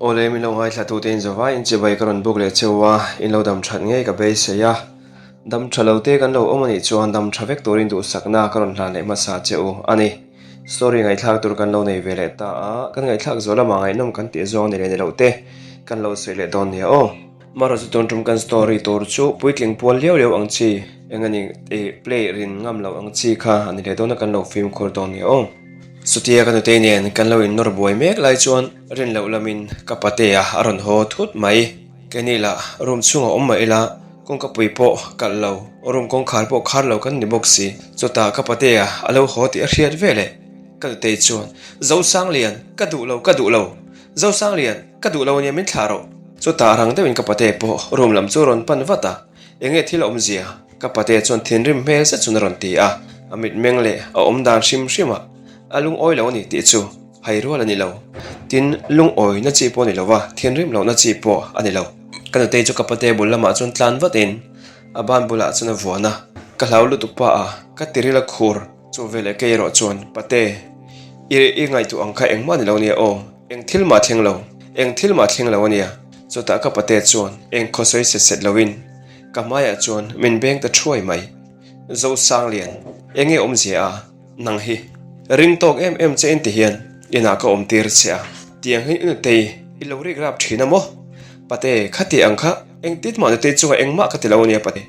Awle min lo ngaithla tute in zavai in chibai ka rawn buk leh cheu a, in lo dam that ngei ka beisei a. Dam tha lo te kan lo awm anih chuan dam tha vek turin duhsakna ka rawn hlan leh hmasa che u a ni. Story ngaihthlak tur kan lo nei ve leh ta a, kan ngaihthlak zawh lamah ngaihnawm kan tih zawng ni leh ni loh te kan lo sawi leh dawn nia aw. Marawh chu tun tum kan story tur chu puitling pual liau liau ang chi eng a ni ih play rin ngam loh ang chi kha a ni leh dawn a kan lo fimkhur dawn nia aw. Chutia ka nutei nen kan lo innawr buai mek lai chuan rin loh lamin ka patea a rawn haw thut mai. Keini lah room chhungah awm mah ila kawngka pui pawh kalh lo, room kawngkhar pawh khar lo kan ni bawk si. Chutah ka patea a lo haw tih a hriat veleh ka nutei chuan, Zosanglian, ka duh lo, ka duh lo. Zosanglian, ka duh lo ania min thlah rawh. Chutah rang deuhin ka pate pawh room lam chu rawn pan vat a, enge thil a awmzia? Ka pate chuan thinrim hmel zet chuan a rawn ti a, a mitmeng leh a awm dan hrim hrim ah a lungawi lo a ni tih chu hai rual a ni lo. Tin, lungawi na chi pawh a ni lo va, thinrim lohna chi pawh a ni lo. Ka nutei chu ka pate bul lamah chuan tlan vatin a ban bulah chuan a vuan a, ka hlau lutuk pa a, ka tiril a khur. Chu veleh kei erawh chuan, Pate, i i ngaihtuah ang kha engmah ni lo nia aw, eng thil mah thleng lo, eng thil mah thleng lo ania. Chutah ka pate chuan eng khaw sawi set set loin ka hmaiah chuan min beng ta thuai mai. Zosanglian, eng nge awmzia a, nang hi ring tawk em em che in ti hian inah ka awm tir che a, tiang hi i nutei i lo rik rap thin a maw? Pate, khati ang kha engtin mah nutei chungah engmah ka ti lo ania pate.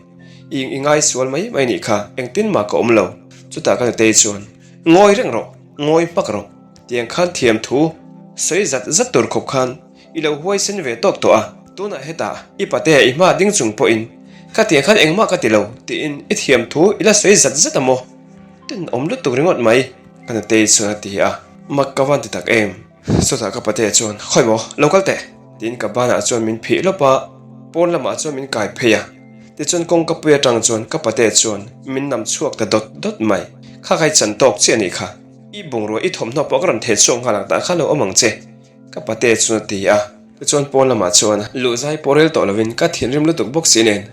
I i ngai sual mai mai nih kha, engtin mah ka awm lo. Chutah ka nutei chuan, Ngawi reng rawh, ngawi hmak rawh. Tiang khan thiam thu sawi zat zat tur khawp khan i lo huaisen ve tawk tawh a, tunah hetah i patea i hma ding chung pawhin khatiang khan engmah ka ti lo tiin i thiam thu i la sawi zat zat a maw? Tenawm lutuk ringawt mai, ka nutei chuan a ti a, mak ka van ti tak em. Chutah ka patea chuan, Khawi maw, lo kal teh! Tiin ka banah chuan min phih lawp a, pawn lamah chuan min kai phei a. Tichuan kawngka pui atang chuan ka patea chuan min nam chhuak ta dawt dawt mai. Kha kha i chan tawk chiah a nih kha. I bungrua i thawmhnaw pawh ka rawn theh chhuak nghal ang tah kha lo awm ang che, ka patea chuan a ti a. Tichuan pawn lamah chuan luh zai pawh rel tawh lovin ka thinrim lutuk bawk si nen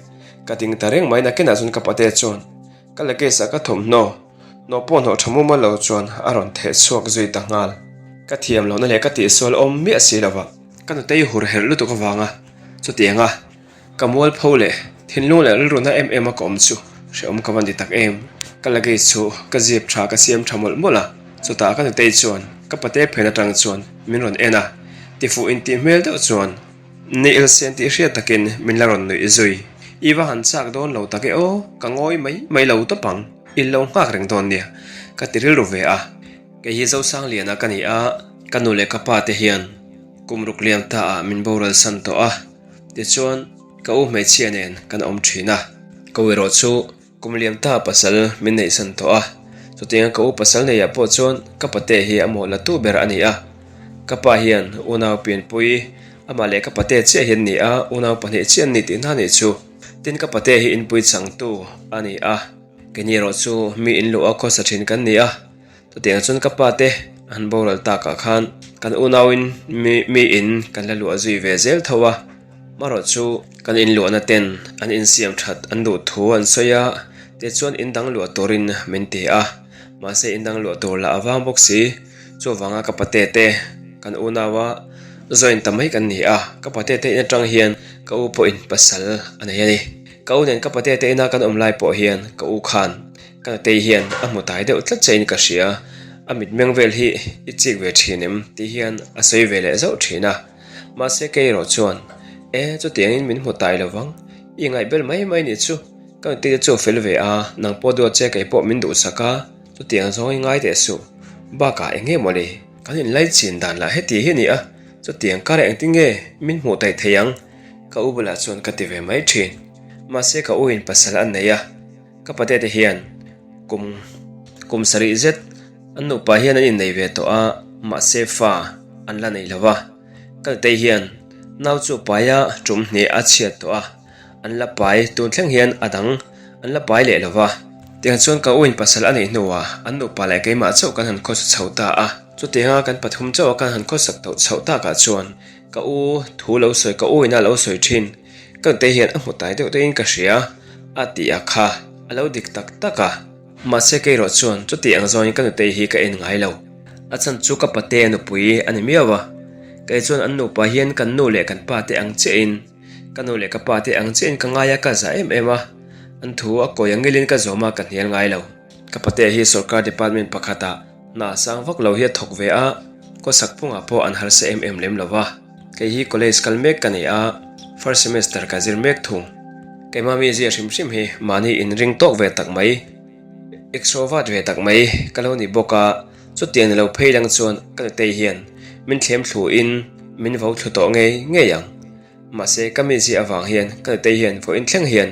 ka ding ta reng mai. Nakinah chuan ka patea chuan ka luggage ah ka thawmhnaw Hnawh pawh hnawh tha mumal lo chuan a rawn theh chhuak zui ta nghal. Ka thiam lohna leh ka tihsual awm miah si lova. Ka nutei hur herh lutuk avanga chutianga ka mualpho leh thinlung leh rilruna em em a ka awm chu hrehawm ka van ti tak em. Ka luggage chu ka zip tha ka siam tha mawlh mawlh a, chutah ka nutei chuan ka pate phen atang chuan min rawn en a, tifuh intih hmel deuh chuan Ni Elsen tih hriat takin min la rawn nuih zui. I va han chak dawn lo tak e aw, ka ngawi mai mai lo tawp ang, i lo nghak reng dawn nia, ka ti rilru ve a. Kei hi Zosangliana ka ni a, ka nu leh ka pa te hian kum ruk liam ta ah min boral san tawh a, tichuan ka u hmeichhia nen kan awm thin a, ka u erawh chu Kum liam ta pasal min neihsan tawh a, chutianga ka u pasal neiah pawh chuan ka pate hi a mawh la tu ber a ni a. Ka pa hian unau pianpui amah leh ka pate chiah hi an ni a, unau pahnih chiah an ni tih hna nih chu. Tin ka pate hi inpui changtu a ni a, keini erawh chu mi inluh a khawsa thin kan ni a. Chutiang chuan ka pa te an boral takah khan kan unauin mi mi in kan la luah zui ve zel tho a, marawh chu kan inluahna ten an insiam that an duh thu an sawi a, tichuan in dang luah turin min ti a, mahse in dang luah tur lah a vang bawk si, chuvanga ka pate te kan unaua join ta mai kan ni a, ka pate te in atang hian ka u pawhin pasal a nei a ni. Ka u nen ka pate te ina kan awm lai pawh hian ka u khan Ka nutei hian a hmu tai deuh tlat che in ka hria, a mitmeng vel hi i chik ve thin em tih hian a sawi ve leh zauh thin a. Mahse kei erawh chuan, E, chutiangin min hmu tai lo vang, i ngaihbel mai mai nih chu, ka nutei te chu a fel ve a, nang pawh duat che kei pawh min duhsak a, chutiang zawng i ngai teh suh, bakah eng nge mawle, kan inlai chin dan lah heti hi a ni a, chutiang karah engtin nge min hmuh taih thei ang? Ka u bulah chuan ka ti ve mai thin. Mahse ka u in pasal a nei a. Ka pate te hian kum kum sarih zet an nupa hian an innei ve tawh a, mahse fa an la nei lo va. Ka nutei hian nau chu paia tum hnih a chhiat tawh a, an la pai tun thleng hian a dang an la pai leh lo va. Tiang chuan ka uin pasal a neih hnuah an nupa leh keimah chauh kan han khawsa chho ta a. Chutianga kan pathum chauha kan han khawsak tawh chhoh takah chuan ka u thu lo sawi ka uina lo sawi thin. Ka nute hian a hmu tai deuh deuhin ka hria a tih a kha a lo dik tak tak a, mahse kei erawh chuan chuti ang zawngin ka nutei hi ka en ngai lo. A chhan chu ka pate nupui a ni miau a, Kei chuan an nupa hian kan nu leh kan pa te ang chiahin, ka nu leh ka pa te ang chiahin ka ngai a, ka zah em em a. An thu a kawi ang ngilin ka zawm a, ka hnial ngai lo. Ka patea hi sorkar department pakhatah hna sang vak lo hi a thawk ve a, khawsak phungah pawh an harsa em em lem lo va. Kei hi college kal mek ka nei a, first semester ka zir mek thung. Keimah mi zia hrim hrim hi mahni inring tawk ve tak mai, extrovert ve tak mai ka lo ni bawk a, chutiang ni lo phei lang chuan ka nutei hian min thlem thlu in min vo thlu tawh ngei ngei ang. Mahse ka mizia avang hian ka nutei hian vawiin thleng hian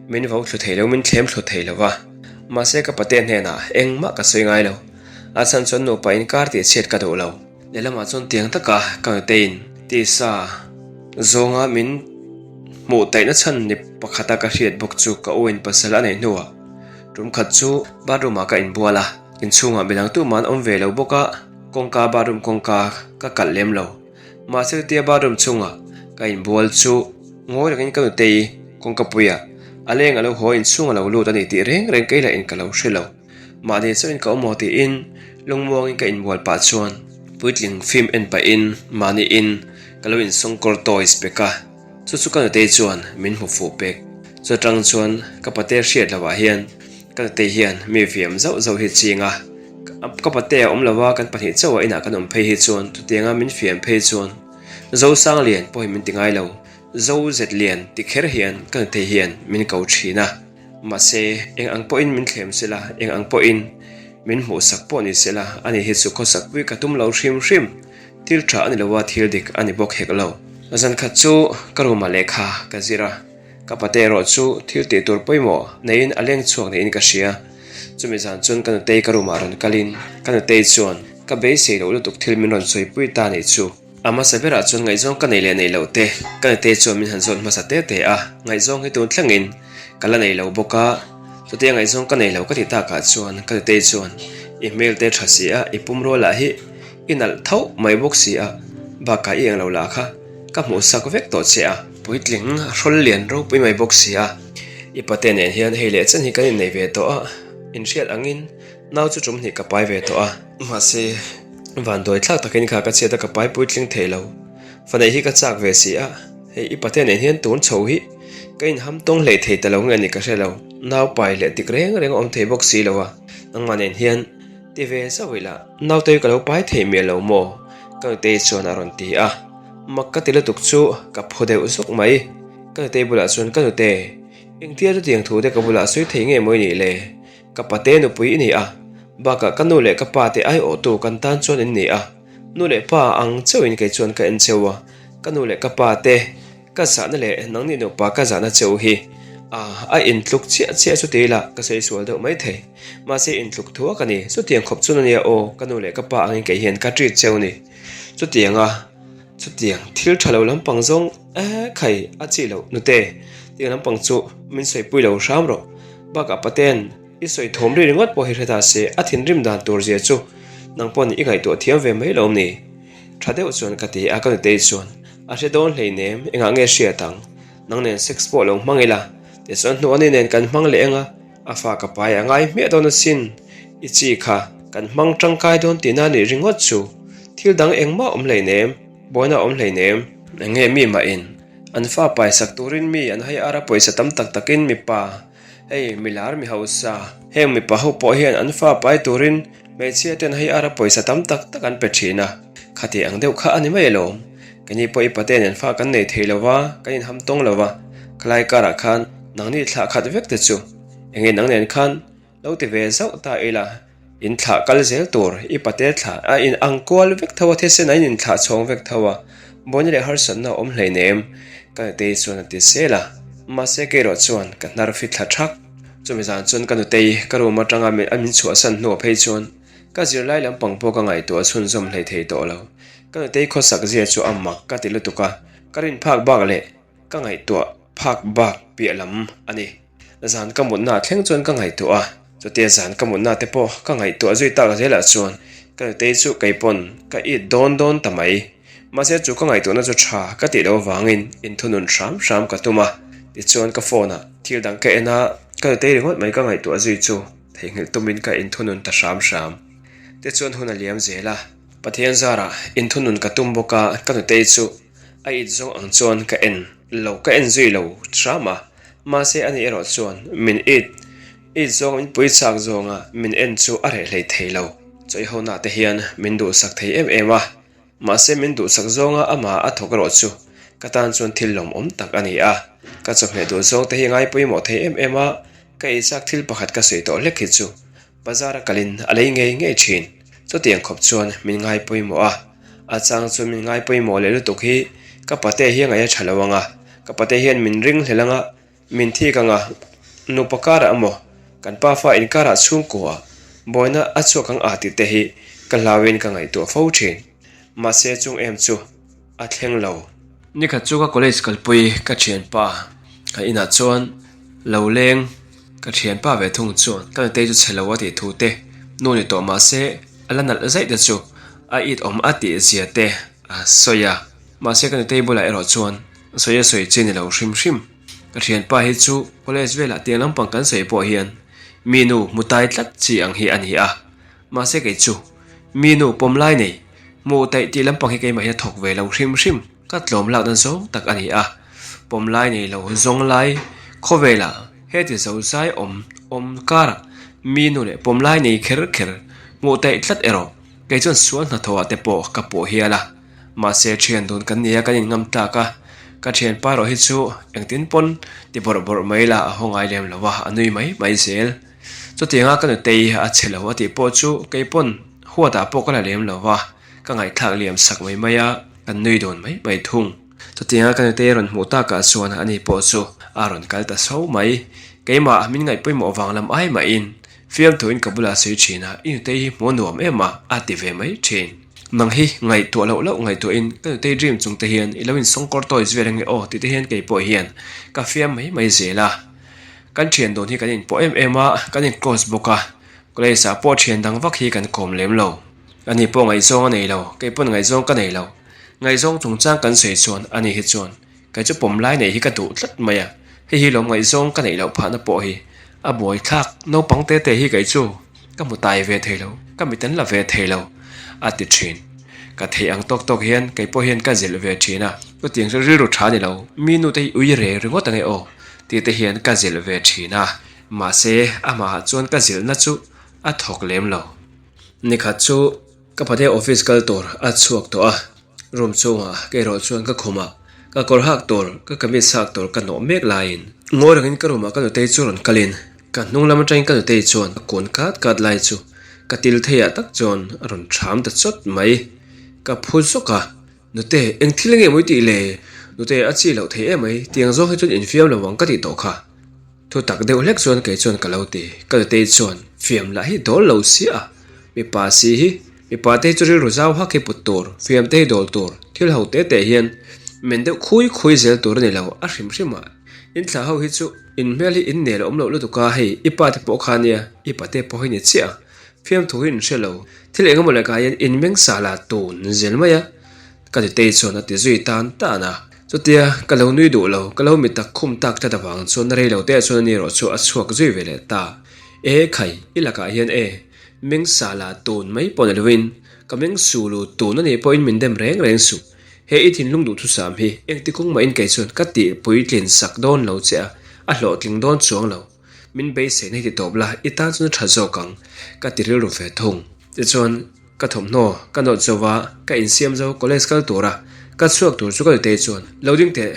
min vo thlu thei lo, min thlem thlu thei lo va. Mahse ka pate hnenah engmah ka sawi ngai lo. A chhan chuan nupa inkar tih chhiat ka duh lo. Lehlamah chuan tiang taka ka nuteiin tisa zawnga min hmuh taihna chhan ni pakhata ka hriat bawk chu ka u in pasal a neih hnuah tum khat chu bathroom ah ka inbual a, inchhungah midang tumah an awm ve lo bawk a, kawngka bathroom kawngka ka kalh lem lo. Mahse chutia bathroom chhungah ka inbual chu ngawi rengin ka nutei kawngka puiah a leng a lo haw inchhung a lo lut a ni tih reng reng kei lah in ka lo hre lo. Mahni chauhin ka awm aw tiin lungmuangin ka inbual pah chuan puitling film en pahin mahni in ka lo insawngkawr toys pek a, chu chu ka nutei chuan min hmu fuh pek. Chutang chuan ka pate hriat loh ah hian ka nutei hian mi fiam zauh zauh hi ching a. Ka pate a awm lo a, kan pahnih chauh a inah kan awm phei hi chuan chutianga min fiam phei chuan Zosang lian pawh hi min ti ngai lo, Zo zet lian ti kher hian ka nutei hian min ko thin a. Mahse, eng ang pawhin min thlem se la, eng ang pawhin min hmuhsak pawh ni se la, ani hi chu khawsakpui ka tum lo hrim hrim. Thil tha a ni lo a, thil dik a ni bawk hek lo. Zan khat chu ka room ah lehkha ka zir a, ka pate erawh chu thil tih tur pawimawh neiin a leng chhuak niin ka hria. Chumi zan chuan ka nutei ka room ah rawn kalin ka nutei chuan ka beisei loh lutuk thil min rawn sawipui ta nih chu. A hmasa berah chuan ngaihzawng ka nei leh nei loh te, ka nutei chuan min han zawt hmasa te te a, ngaihzawng hi tun thlengin ka la nei lo bawk a, chutia ngaihzawng ka nei lo ka ti takah chuan ka nutei chuan i hmel te tha si a, i pum rualah hi i nalh tho mai bawk si a, bakah i englo lah kha ka hmuh sak vek tawh che a, puitling hrawl lian ropui mai bawk si a, i pate nen hian hei leh chen hi kan innei ve tawh a, inhriat angin nau chu tum hnih ka pai ve tawh a. Mahse, vanduai thlak takin kha ka chhiat a ka pai puitling thei lo. Fa neih hi ka chak ve si a, hei i pate nen hian tun chho hi ka inham tawng hlei thei ta lo nge ni ka hre lo. Nau pai leh dik reng reng a awm thei bawk si lo a, nangmah nen hian ti ve zauh ila naute hi ka lo pai thei miah lo maw? Ka nutei chuan a rawn ti a, mak ka ti lutuk chu ka phu deuh zawk mai. Ka nutei bulah chuan ka nute, engtia chutiang thu te ka bulah sawi thei nge maw i nih le? Ka pate nupui i ni a, bakah ka nu leh ka pa te aiawhtu kan tan chuan in ni a, nu leh pa ang chauhin kei chuan ka en cheu a, ka nu leh ka pa te ka zahna leh nangni nupa ka zahna cheu hi a a intluk chiah chiah chu ti ila ka sawi sual deuh mai thei. Mahse intluk thuak a ni, chutiang khawp chuan a nia aw, ka nu leh ka pa angin kei hian ka treat cheu ni. Chutianga chutiang thil tha lo lampang zawng eh khai a chi loh nute tiang lampang chu min sawipui lo hram rawh. Bakah Paten, i sawi thawm ri ringawt pawh hi hre ta se, a thinrim dan tur zia chu nang paw'n i ngaihtuah thiam ve mai lo ni? Tha deuh chuan ka ti a, ka nutei chuan a hre dawn hleinem, engah nge hriat ang? Nang nen sex pawh lo hmang ila, tichuan hnu ani nen kan hmang leh eng a, a fa ka pai a ngai hmiah dawn asin, i chi kha kan hmang tangkai dawn tihna nih ringawt chu thil dang engmah awm hleinem, buaina awm hleinem. Eng nge mi mahin An fa paisak turin mi an hai ara pawisa tam tak takin mipa, hei milar mi hausa, heng mipa ho pawh hian an fa pai turin hmeichhia ten hai ara pawisa tam tak tak an pe thin a, khati ang deuh kha a ni mai alawm. Keini pawh i paten an fa kan nei thei lo va, kan inham tawng lo va, khalai karah khan nangni thlah khat vek te chu enge nang nen khan Lo ti ve zauh ta ila, in thlah kal zel tur i pate thlah a in ang kual vek tho a, thisen a in inthlah chhawng vek tho a, buaina leh harsatna a awm hleinem, ka nutei chuan a ti sel a, mahse kei erawh chuan ka hnar fit thla thak. Chumi zan chuan ka nutei ka room atanga a min chhuahsan hnuah phei chuan ka zirlai lampang pawh ka ngaihtuah chhunzawm hlei thei tawh lo. Ka nutei khawsak zia chu a mak ka ti lutuk a, ka rin phak bak leh ka ngaihtuah phak bak piah lam a ni. Zan ka mutna thleng chuan ka ngaihtuah a, chutia zan ka mutna te pawh ka ngaihtuah zui tak zelah chuan ka nutei chu kei pawn ka it dawn dawn ta mai. Mahse chu ka ngaihtuahna chu tha ka tih loh avangin inthunun hram hram ka tum a, tichuan ka phone ah thil dang ka en a, ka nutei ringawt mai ka ngaihtuah zui chu theihnghilh tumin ka inthunun ta hram hram. Tichuan hun a liam zel a. Pathian zarah inthunun ka tum bawk a, ka nutei chu a it zawng ang chuan ka en lo, ka en zui lo hram a, mahse ani erawh chuan min it it zawng min pui chak zawnga min en chu a reh hlei thei lo. Chawihona te hian min duhsak thei em em a, Mahse min duhsak zawnga amah a thawk erawh chu ka tan chuan thil lawmawm tak a ni a, ka chawhmeh duh zawng te hi ngai pawimawh thei em em a, ka eichak thil pakhat ka sawi tawh hlek hi chu bazar a kalin a lei ngei ngei thin. Chutiang khawp chuan min ngai pawimawh a, a chang chuan min ngai pawimawh leh lutuk hi ka pate hi a ngaih a tha lo ang a, ka pate hian min ring hlel ang a, Min thik anga, nupa karah emaw, kan pa fa inkarah chhungkua buaina a chhuak ang a tih te hi ka hlauin ka ngaihtuah fo thin. Mahse chung em chu a thleng lo. Nikhat chu ka college kalpui ka thianpa ka inah chuan lo leng ka thianpa ve thung chuan ka nutei chu chhe lo a tih thu te nu ni tawh mahse a la nalh zaih te chu a it awm a tih zia te a sawi a. Mahse ka nutei bulah erawh chuan sawi a sawi chi ni lo hrim hrim. Ka thianpa hi chu college velah tiang lampang kan sawi pawh hian mi nu hmu tai tlat chi ang hi a ni a, mahse kei chu mi nu pawm lai nei hmu taih tih lampang hi keimah hian a thawk ve lo hrim hrim ka tlawm lakna zawng tak a ni a, pawm lai nei lo zawng lai khawvelah heti zo zai awm awm karah mi nu leh pawm lai nei kher kher hmuh taih tlat erawh kei chuan sual hnathawhah te pawh ka pawh hial a. Mahse thian dun kan nia kan inngam tlak a, ka thianpa erawh hi chu engtin pawn ti bawrh bawrh mai la a haw ngai lem lo a, a nui mai mai zel. Chutianga ka nutei a chhe lo a tih pawh chu kei pawn huatah pawh ka la lem lo va, ka ngaihthlak liam sak mai mai a, kan nui dun mai mai thung. Chutianga ka nutei a rawn hmuh takah chuan ani pawh chu a rawn kal ta so mai. Keimah min ngaih pawimawh vang lam ai mahin fiamthuin ka bulah sawi thin a, i nutei hi hmuh a nuam em a, a ti ve mai thin. Nang hi ngaihtuah loh loh ngaihtuahin ka nutei dream chung te hian i lo insawngkawr toys vel ange aw tih te hian kei pawh hian ka fiam mai mai zel a. Kan thian dawn hi kan inpawh em em a, kan in close bawk a, college ah pawh thian dang vak hi kan kawm lem lo. Ani pawh ngaihzawng a nei lo, kei pawn ngaihzawng ka nei lo. Ngaihzawng chungchang kan sawi chuan ani hi chuan kei chu pawm lai neih hi ka duh tlat mai a, hei hi lawm ngaihzawng ka neih loh phahna pawh hi a buaithlak naupang te te hi kei chu. Ka hmu tai ve thei lo, ka mit an la ve thei lo, a ti thin. Ka theih ang tawk tawk hian kei pawh hian ka zilh ve thin a, chutiang chu rilru tha ni lo, mi nu te hi ui re ringawt ange aw tih te hian ka zilh ve thin a, mahse amahah chuan ka zilhna chu a thawk lem lo. Nikhat chu Ka pate office kal tur a chhuak tawh a, room chhungah ka erawh chuan ka khum a, ka kawr hak tur, ka kamis hak tur ka hnawh mek laiin ngawi rangin ka room ah ka nutei chu rawn kalin ka hnung lam atangin ka nutei chuan a kun kat kat lai chu ka til theiah tak chuan a rawn thram ta chawt mai. Ka phu zawk a, Nute, eng thil nge mawi tih le? Nute, a chi loh thei em mai, tiang zawng hi chuan infiam lo ang ka tih tawh kha. Thu tak deuh hlek chuan kei chuan ka lo ti. Ka nutei chuan fiam lah hi dawl lo sia a, mipa si hi, mipa te hi chu rilru zau hak hi put tur, fiam te hi dawl tur, thil ho te te hian men deuh khui khui zel tur a ni lo, a hrim hrim a. In thlah ho hi chu in hmel hi in nel a awm loh lutuk a, hei i pa te pawh kha nia, i pate pawh hi ni chiah a, fiamthu hi in hre lo, thil eng emaw leh hian in meng sah lah tun zel mai a. Ka nutei chuan a ti zui tan tan a, chutia ka lo nui duh lo, ka lo mi tak khum tak tlat avang chuan rei lo te ah chuan ani erawh chu a chhuak zui ve leh ta. E khai, i lakah hian e, meng sa la tun mai pawh ni lovin, ka meng su lu tun a nih pawhin min dem reng reng suh. He i thinlung duhthusam hi engti kawng mahin kei chuan ka tih puitlin sak dawn lo che a, a hlawhtling dawn chuang lo. Min beiseina hi ti tawp la, i tan chuan a tha zawk ang, ka ti rilru ve thung. Tichuan. Ka thawmhnaw ka nawt zo va, ka insiam zo college kal tura ka chhuak tur chu ka nutei chuan lo ding teh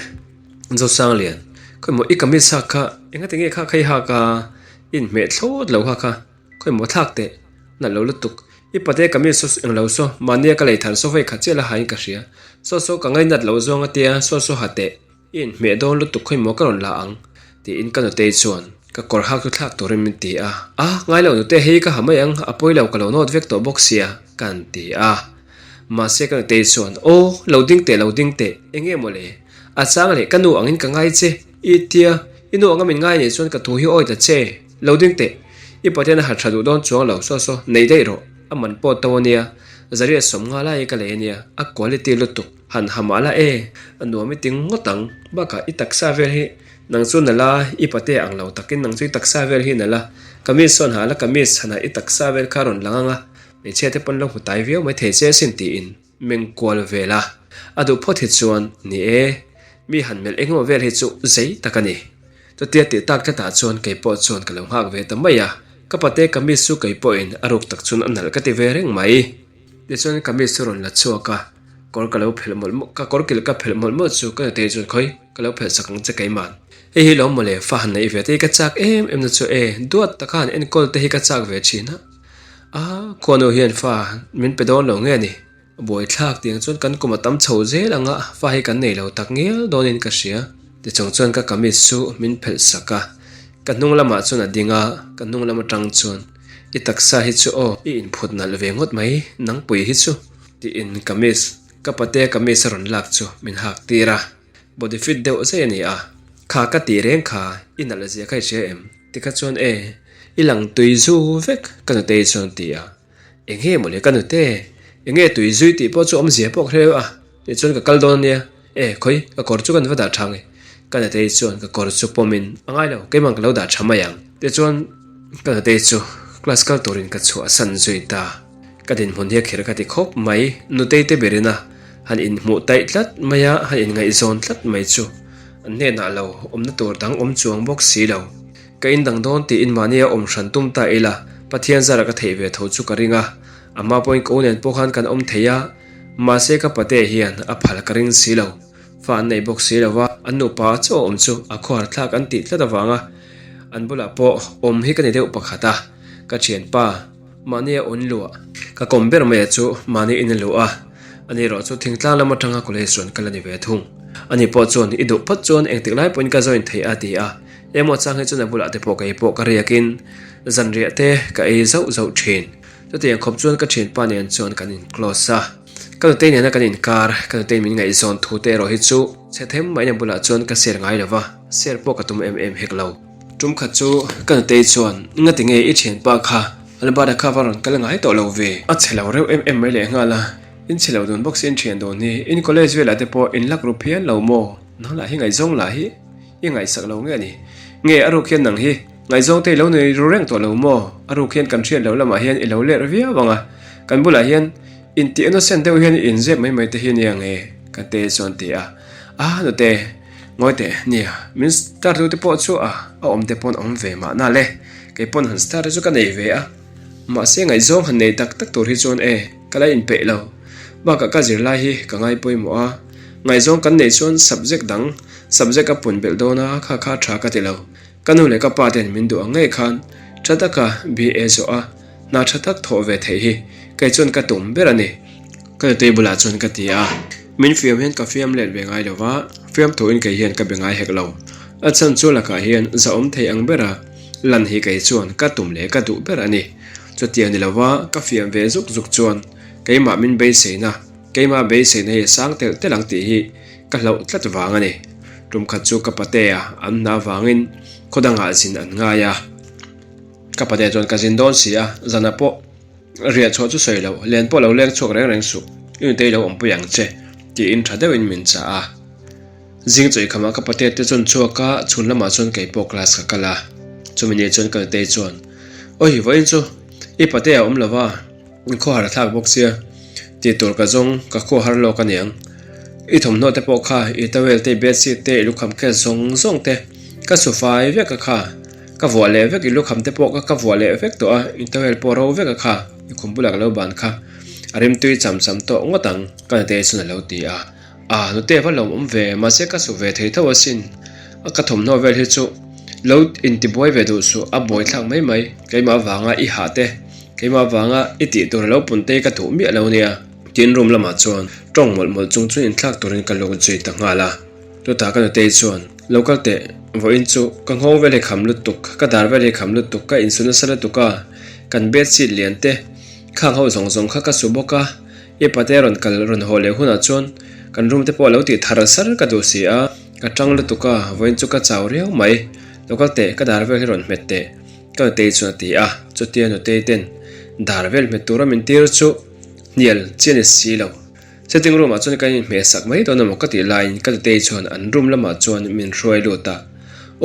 Zosanglian, khawimaw i kamis hak kha engati nge kha khai hak a, i inhmeh thlawt lo kha kha khawimaw thlak teh nalh lo lutuk, i pate kamis saw englo saw mahnia ka lei thar saw vei khat chiah la hain ka hria, saw saw ka ngainat lo zawng atia saw saw ha teh. I inhmeh dawn lutuk khawi maw ka rawn la ang? tiin ka nutei chuan ka kawr hak chu thlak turin min ti a. A, ngai lo nute hei ka ha mai ang, a pawi lo ka lo nawt vek tawh bawk sia ka han ti a. Mahse ka nutei chuan Aw, lo ding teh lo ding teh, eng nge maw le? A chang leh ka nu angin ka ngai che, i tia, i nu anga min ngai nih chuan ka thu hi awi ta che, lo ding teh, i Pathian a ha tha duh dawn chuang lo, saw saw, nei daih rawh, a man pawh to ania, zariat sawm nga lai ka lei ania, a quality lutuk. Han ha mah la e, a nuam i ti ngawt ang. Bakah i taksa vel hi nang chu nalh a, i pate ang lo takin nang chu i taksa vel hi nalh a. Kamis sawn ha la, kamis chhanah i taksa vel kha rawn lang ang a. Hmeichhia te pawn lo hmu tai viau mai thei che asin tiin meng kual vel a. A duh phawt hi chuan, Ni e, mi han melh engemaw vel hi chu zei tak a ni. Chutia tih tak tlatah chuan kei pawh chuan ka lo nghak ve ta mai a. Ka pate kamis chu kei pawhin a ruk tak chuan a nalh ka ti ve reng mai. Tichuan kamis chu rawn la chhuak a, kawr ka lo phelh mawlh mawlh, ka kawr kilh ka phelh mawlh mawlh chu ka nutei chuan khawi ka lo phelh sak ang che keimah. Hei hi lo mawle fa han neih ve te hi ka chak em em na chu e, duat taka han enkawl te hi ka chak ve thin a. A, khuanu hian fa min pe dawn lo nge ni? Buaithlak tiang chuan kan kum a tam chho zel ang a, fa hi kan nei lo tak ngial dawnin ka hria. Tichung chuan ka kamis chu min phelh sak a, ka hnung lamah chuan a ding a, ka hnung lam atang chuan I taksa hi chu aw, i inphut nalh ve ngawt mai, nangpui hi chu tiin kamis, ka patea kamis a rawn lak chu min hak tir a, body fit deuh zai a ni a, kha ka tih reng kha i nalh zia kha i hria em? Tikha chuan e, i lang tui zu vek ka nutei chuan a ti a. Eng nge mawle ka nute? Eng nge tui zui tih pawh chu awmzia pawh ka hre a, tichuan ka kal dawn ania. E, khawi, ka kawr chu kan va dah tha nge? Ka nutei chuan ka kawr chu pawmin, A ngai lo, keimah ka lo dah tha mai ang. Tichuan ka nutei chu class kal turin ka chhuahsan zui ta. Ka dinhmun hi a kher ka ti khawp mai, nutei te berin a han inhmuh taih tlat mai a, han inngaihzawn tlat mai chu an hnenah lo awmna tur dang awm chuang bawk si lo. Ka indang dawn tiin mahnia awm hran tum ta ila, Pathian zara ka theih ve tho chu ka ring a, a hma pawhin ka u nen pawh khan kan awm thei a, mahse ka pate hian a phal ka ring si lo. Fa an nei bawk si lo va, an nupa chaw awm chu a khawhar thlak an tih tlat avanga an bulah pawh awm hi ka ni deuh pakhat a, ka thianpa mahnia awn luah ka kawm ber mai a chu mahni in a luh a, ani erawh chu thingtlang lam atanga college rawn kal a ni ve thung. Ani pawh chuan i duh phawt chuan engtik lai pawhin ka join thei a ti a. Emaw chang hi chuan a bulah te pawh kei pawh ka riakin zanriah te ka ei zauh zauh thin. Chutiang khawp chuan ka thianpa nen chuan kan in close a. Ka nutei nena kan inkar, ka nutei min ngaihzawn thu te erawh hi chu chhe them mai na bulah chuan ka share ngai lova, share pawh ka tum em em hek lo. Tum khat chu ka nutei chuan, Ngati nge i thianpa kha Albert-a kha va rawn kal ngai tawh lo ve? A chhe lo reuh em em mai lehnghal a, in chhe lo dun bawk si in thian dawn hi, in college velah te pawh in lak ru phian lo maw? Nang lah hi ngaihzawng lah hi. I ngaihsak lo nge ni? Nge a ruk hian nang hi ngaihzawng te i lo nei ru reng tawh lo maw? A ruk hian kan hriat loh lamah hian i lo ler viau ang a, kan bulah hian intih innocent deuh hian i inzep mai mai te hi nia nge? Ka te chuan ti a. Ah nute, ngawi teh, nia, min star tu te pawh chu a a awm te pawn awm ve mahna le, kei pawn han star te chu ka nei ve a, mahse ngaihzawng han nei tak tak tur hi chuan e, ka la inpeih lo. Bakah ka zirlai hi ka ngai pawimawh a, ngaihzawng kan neih chuan subject dang Subject a pun belh dawn a, kha kha tha ka ti lo. Ka nu leh ka pa ten min duh ang ngei khan tha taka BA zawh a, hna tha tak thawh ve theih hi kei chuan ka tum ber a ni. Ka nutei bulah chuan ka ti a, min fiam hian ka fiam let ve ngai lo va, fiam thuin kei hian ka be ngai hek lo. A chhan chu lakah hian zahawm thei ang bera lan hi kei chuan ka tum leh ka duh ber a ni. Chutiang ni lova ka fiam ve zuk zuk chuan keimah min beiseina, keimah beiseina hi a sang telh telh ang tih hi Ka hlauh tlat vang a ni. Tum khat chu ka patea an hna avangin khaw dangah zin an ngai a. Ka patea chuan ka zin dawn si a, zanah pawh riah chhuah chu sawi loh, len pawh lo leng chhuak reng reng suh, i nutei lo awmpui ang che, tiin tha deuhin min chah a. Zing chawi khamah ka patea te chuan chhuak a, chhun lamah chuan kei pawh class ka kal a. Chumi ni chuan ka nutei chuan, Awi, vawiin chu i patea a awm lo va. Khawhar a thlak bawk sia, tih tur ka zawng ka khawhar lawk a niang. I thawmhnaw te pawh kha, i towel te, i bedsheet te, i lukham khet zawng zawng te ka su fai vek a kha. Ka vuah leh vek, i lukham te pawh ka vuah leh vek tawh a, i towel pawh ro vek a kha, i khum bulah ka lo ban kha. A rimtui cham cham tawh ngawt ang, ka nute chuan a lo ti a. Ah, nute va lawmawm ve, mahse ka su ve thei tho asin. A ka thawmhnaw vel hi chu lo intibuai ve duh suh, a buaithlak mai mai. Keimah avanga i hah te, keimah avanga i tih tur a lo pun te hi ka duh miah lo nia. Tin room lamah chuan tawng mawlh mawlh chung chuan inthlak turin ka luk zui ta nghal a. Chutah ka nutei chuan, Lo kal teh, vawiin chu ka nghawng vel hi kham lutuk, ka dar vel hi kham lutuk, ka insu nasa lutuk a, kan bedsheet lian te, khang ho zawng zawng kha ka su bawk a, I pate rawn kal rawn haw leh hunah chuan kan room te pawh a lo tih thar sar ka duh si a, ka tang lutuk a, vawiin chu ka chau riau mai. Lo kal teh, ka dar vel hi rawn hmet teh, ka nutei chuan a ti a, chutia nutei ten dar vel hmet tura min tir chu hnial chi a ni si lo. Sitting room ah chuan kan inhmeh sak mai dawn emaw ka tih laiin ka nutei chuan an room lamah chuan min hruai lut a,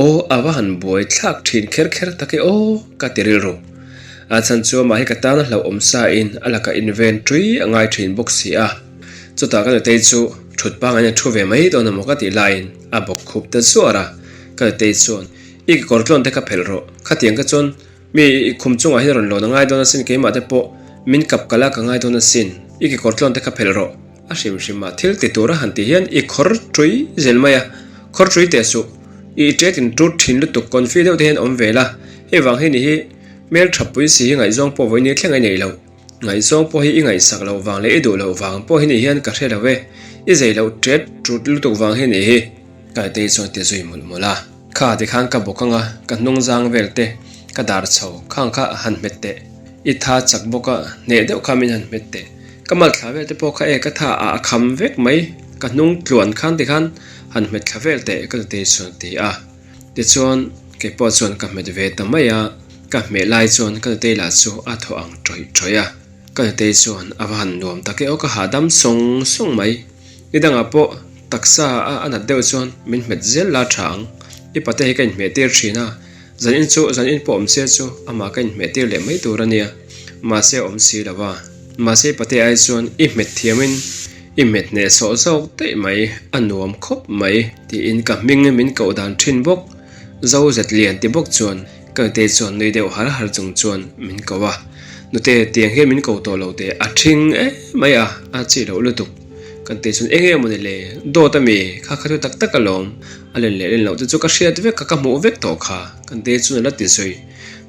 aw a va han buai thlak thin kher kher tak e aw ka ti rilru. A chhan chu amah hi ka tan a hlauhawm sa in a lakah inven ṭui a ngai ṭhin bawk si a. Chutah ka nutei chu ṭhut pangaiin a ṭhu ve mai dawn emaw ka tih laiin a bawk khup ta zuar a. Ka nutei chuan, I kekawr tlawn te kha phelh rawh, khatiang ka chuan mi i khum chungah hian rawn lawn a ngai dawn asin, keimah te pawh min kap kalh a ka ngai dawn asin, i kekawr tlawn te kha phelh rawh. A hrim hrim ah thil ti tur a han tih hian i khawr ṭui zel mai a, khawr ṭui teh suh, i ṭet in ṭut ṭhin lutuk confi deuh te hian awm ve la, hei vang hi ni hi hmel ṭha pui si hi ngaihzawng pawh vawiin thleng a nei lo, ngaihzawng pawh hi i ngaihsak loh vang leh i duh loh vang pawh hi ni hian ka hre lo e, i zei loh ṭet ṭut lutuk vang hi ni hi. Kaitei chuan ti zui mawlh mawlh a, kha tikhan ka bawk anga ka hnung zang vel te ka dar chho khang kha han hmet teh, i tha chak bawk a hneh deuh kha min han hmet teh. Ka mal thla vel te pawh kha e ka tha ah a kham vek mai, ka hnung tluan khan tikhan han hmet thla vel teh ka nutei chuan a ti a. Tichuan kei pawh chuan ka hmet ve ta mai a, ka hmeh lai chuan ka nutei lah chu a thaw ang tawih tawih a. Ka nutei chuan a va han nuam tak e aw ka hahdam sawng sawng mai, nidangah pawh taksa a a nat deuh chuan min hmet zel la tha ang, i pate hi ka inhmeh tir thin a, Zan in chu zan in pawh awm se chu amah ka inhmeh tir leh mai tur a nia, mahse a awm si lo va. Mahse i pate ai chuan i hmet thiamin i hmet hneh sawh zawk daih mai, a nuam khawp mai tiin ka hming min koh dan thin bawk. Zo zet lian ti bawk chuan ka nute chuan nui deuh har har chung chuan min ko a, Nute tiang hian min ko tawh lo teh a thing em mai a, a chi loh lutuk. Kan tih chuan eng emaw ni le, dawt a mi, kha kha chu tak tak alawm, a len leh len loh te chu ka hriat vek kha, ka hmuh vek tawh kha, kan tih chuan a la ti zui.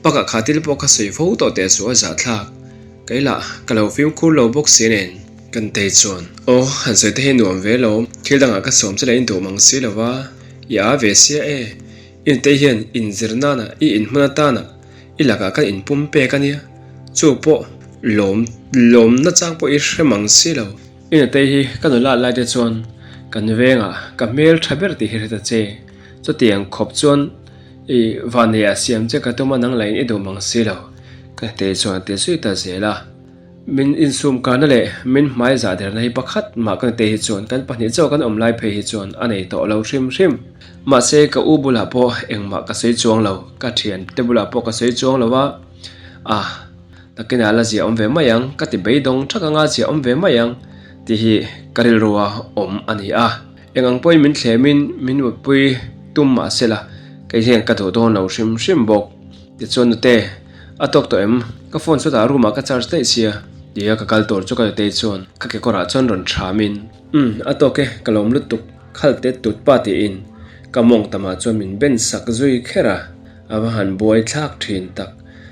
Bakah kha thil pawh kha sawi fo tawh teh chu a zahthlak. Kei lah ka lo fimkhur lo bawk si nen. Kan tei chuan, Aw, han sawi te hi nuam ve lo, thil dangah ka sawm che leh in duh mang si lo va, i a ve sia e, i nutei hian inzir nana i inhman atana i lakah kan inpum pek a nia, chu pawh lawm lawmna chang pawh i hre mang si lo. I nutei hi ka nula lai te chuan kan vengah ka hmel tha ber tih hi hre ta che, chutiang khawp chuan i vanneih ah siam che ka tum a nang lahin i duh mang si lo, ka nutei chuan a ti zui ta zel a. Min insum karna leh min hmai zah derna hi pakhat mah ka nute hi chuan kan pahnih chauh kan awm lai phei hi chuan a nei tawh lo hrim hrim. Mahse ka u bulah pawh engmah ka sawi chuang lo, ka thian te bulah pawh ka sawi chuang lo a, ah nakinah la zia awm ve mai ang, ka ti beidawng thak anga zia awm ve mai ang tih hi ka rilrua awm a ni a. Eng ang pawhin min thlemin min mutpui tum mah se la, kei hian ka duh dawn lo hrim hrim bawk. Tichuan nute. A tawk tawh em? Ka phone chutah room ah ka charge daih sia tia ka kal tur chu ka nutei chuan ka kekawr ah chuan rawn thram in. Umm a tawk e, ka lawm lutuk, khal tet tut pa tiin ka mawng tamah chuan min ben sak zui kher a, a va han buai thlak thin tak.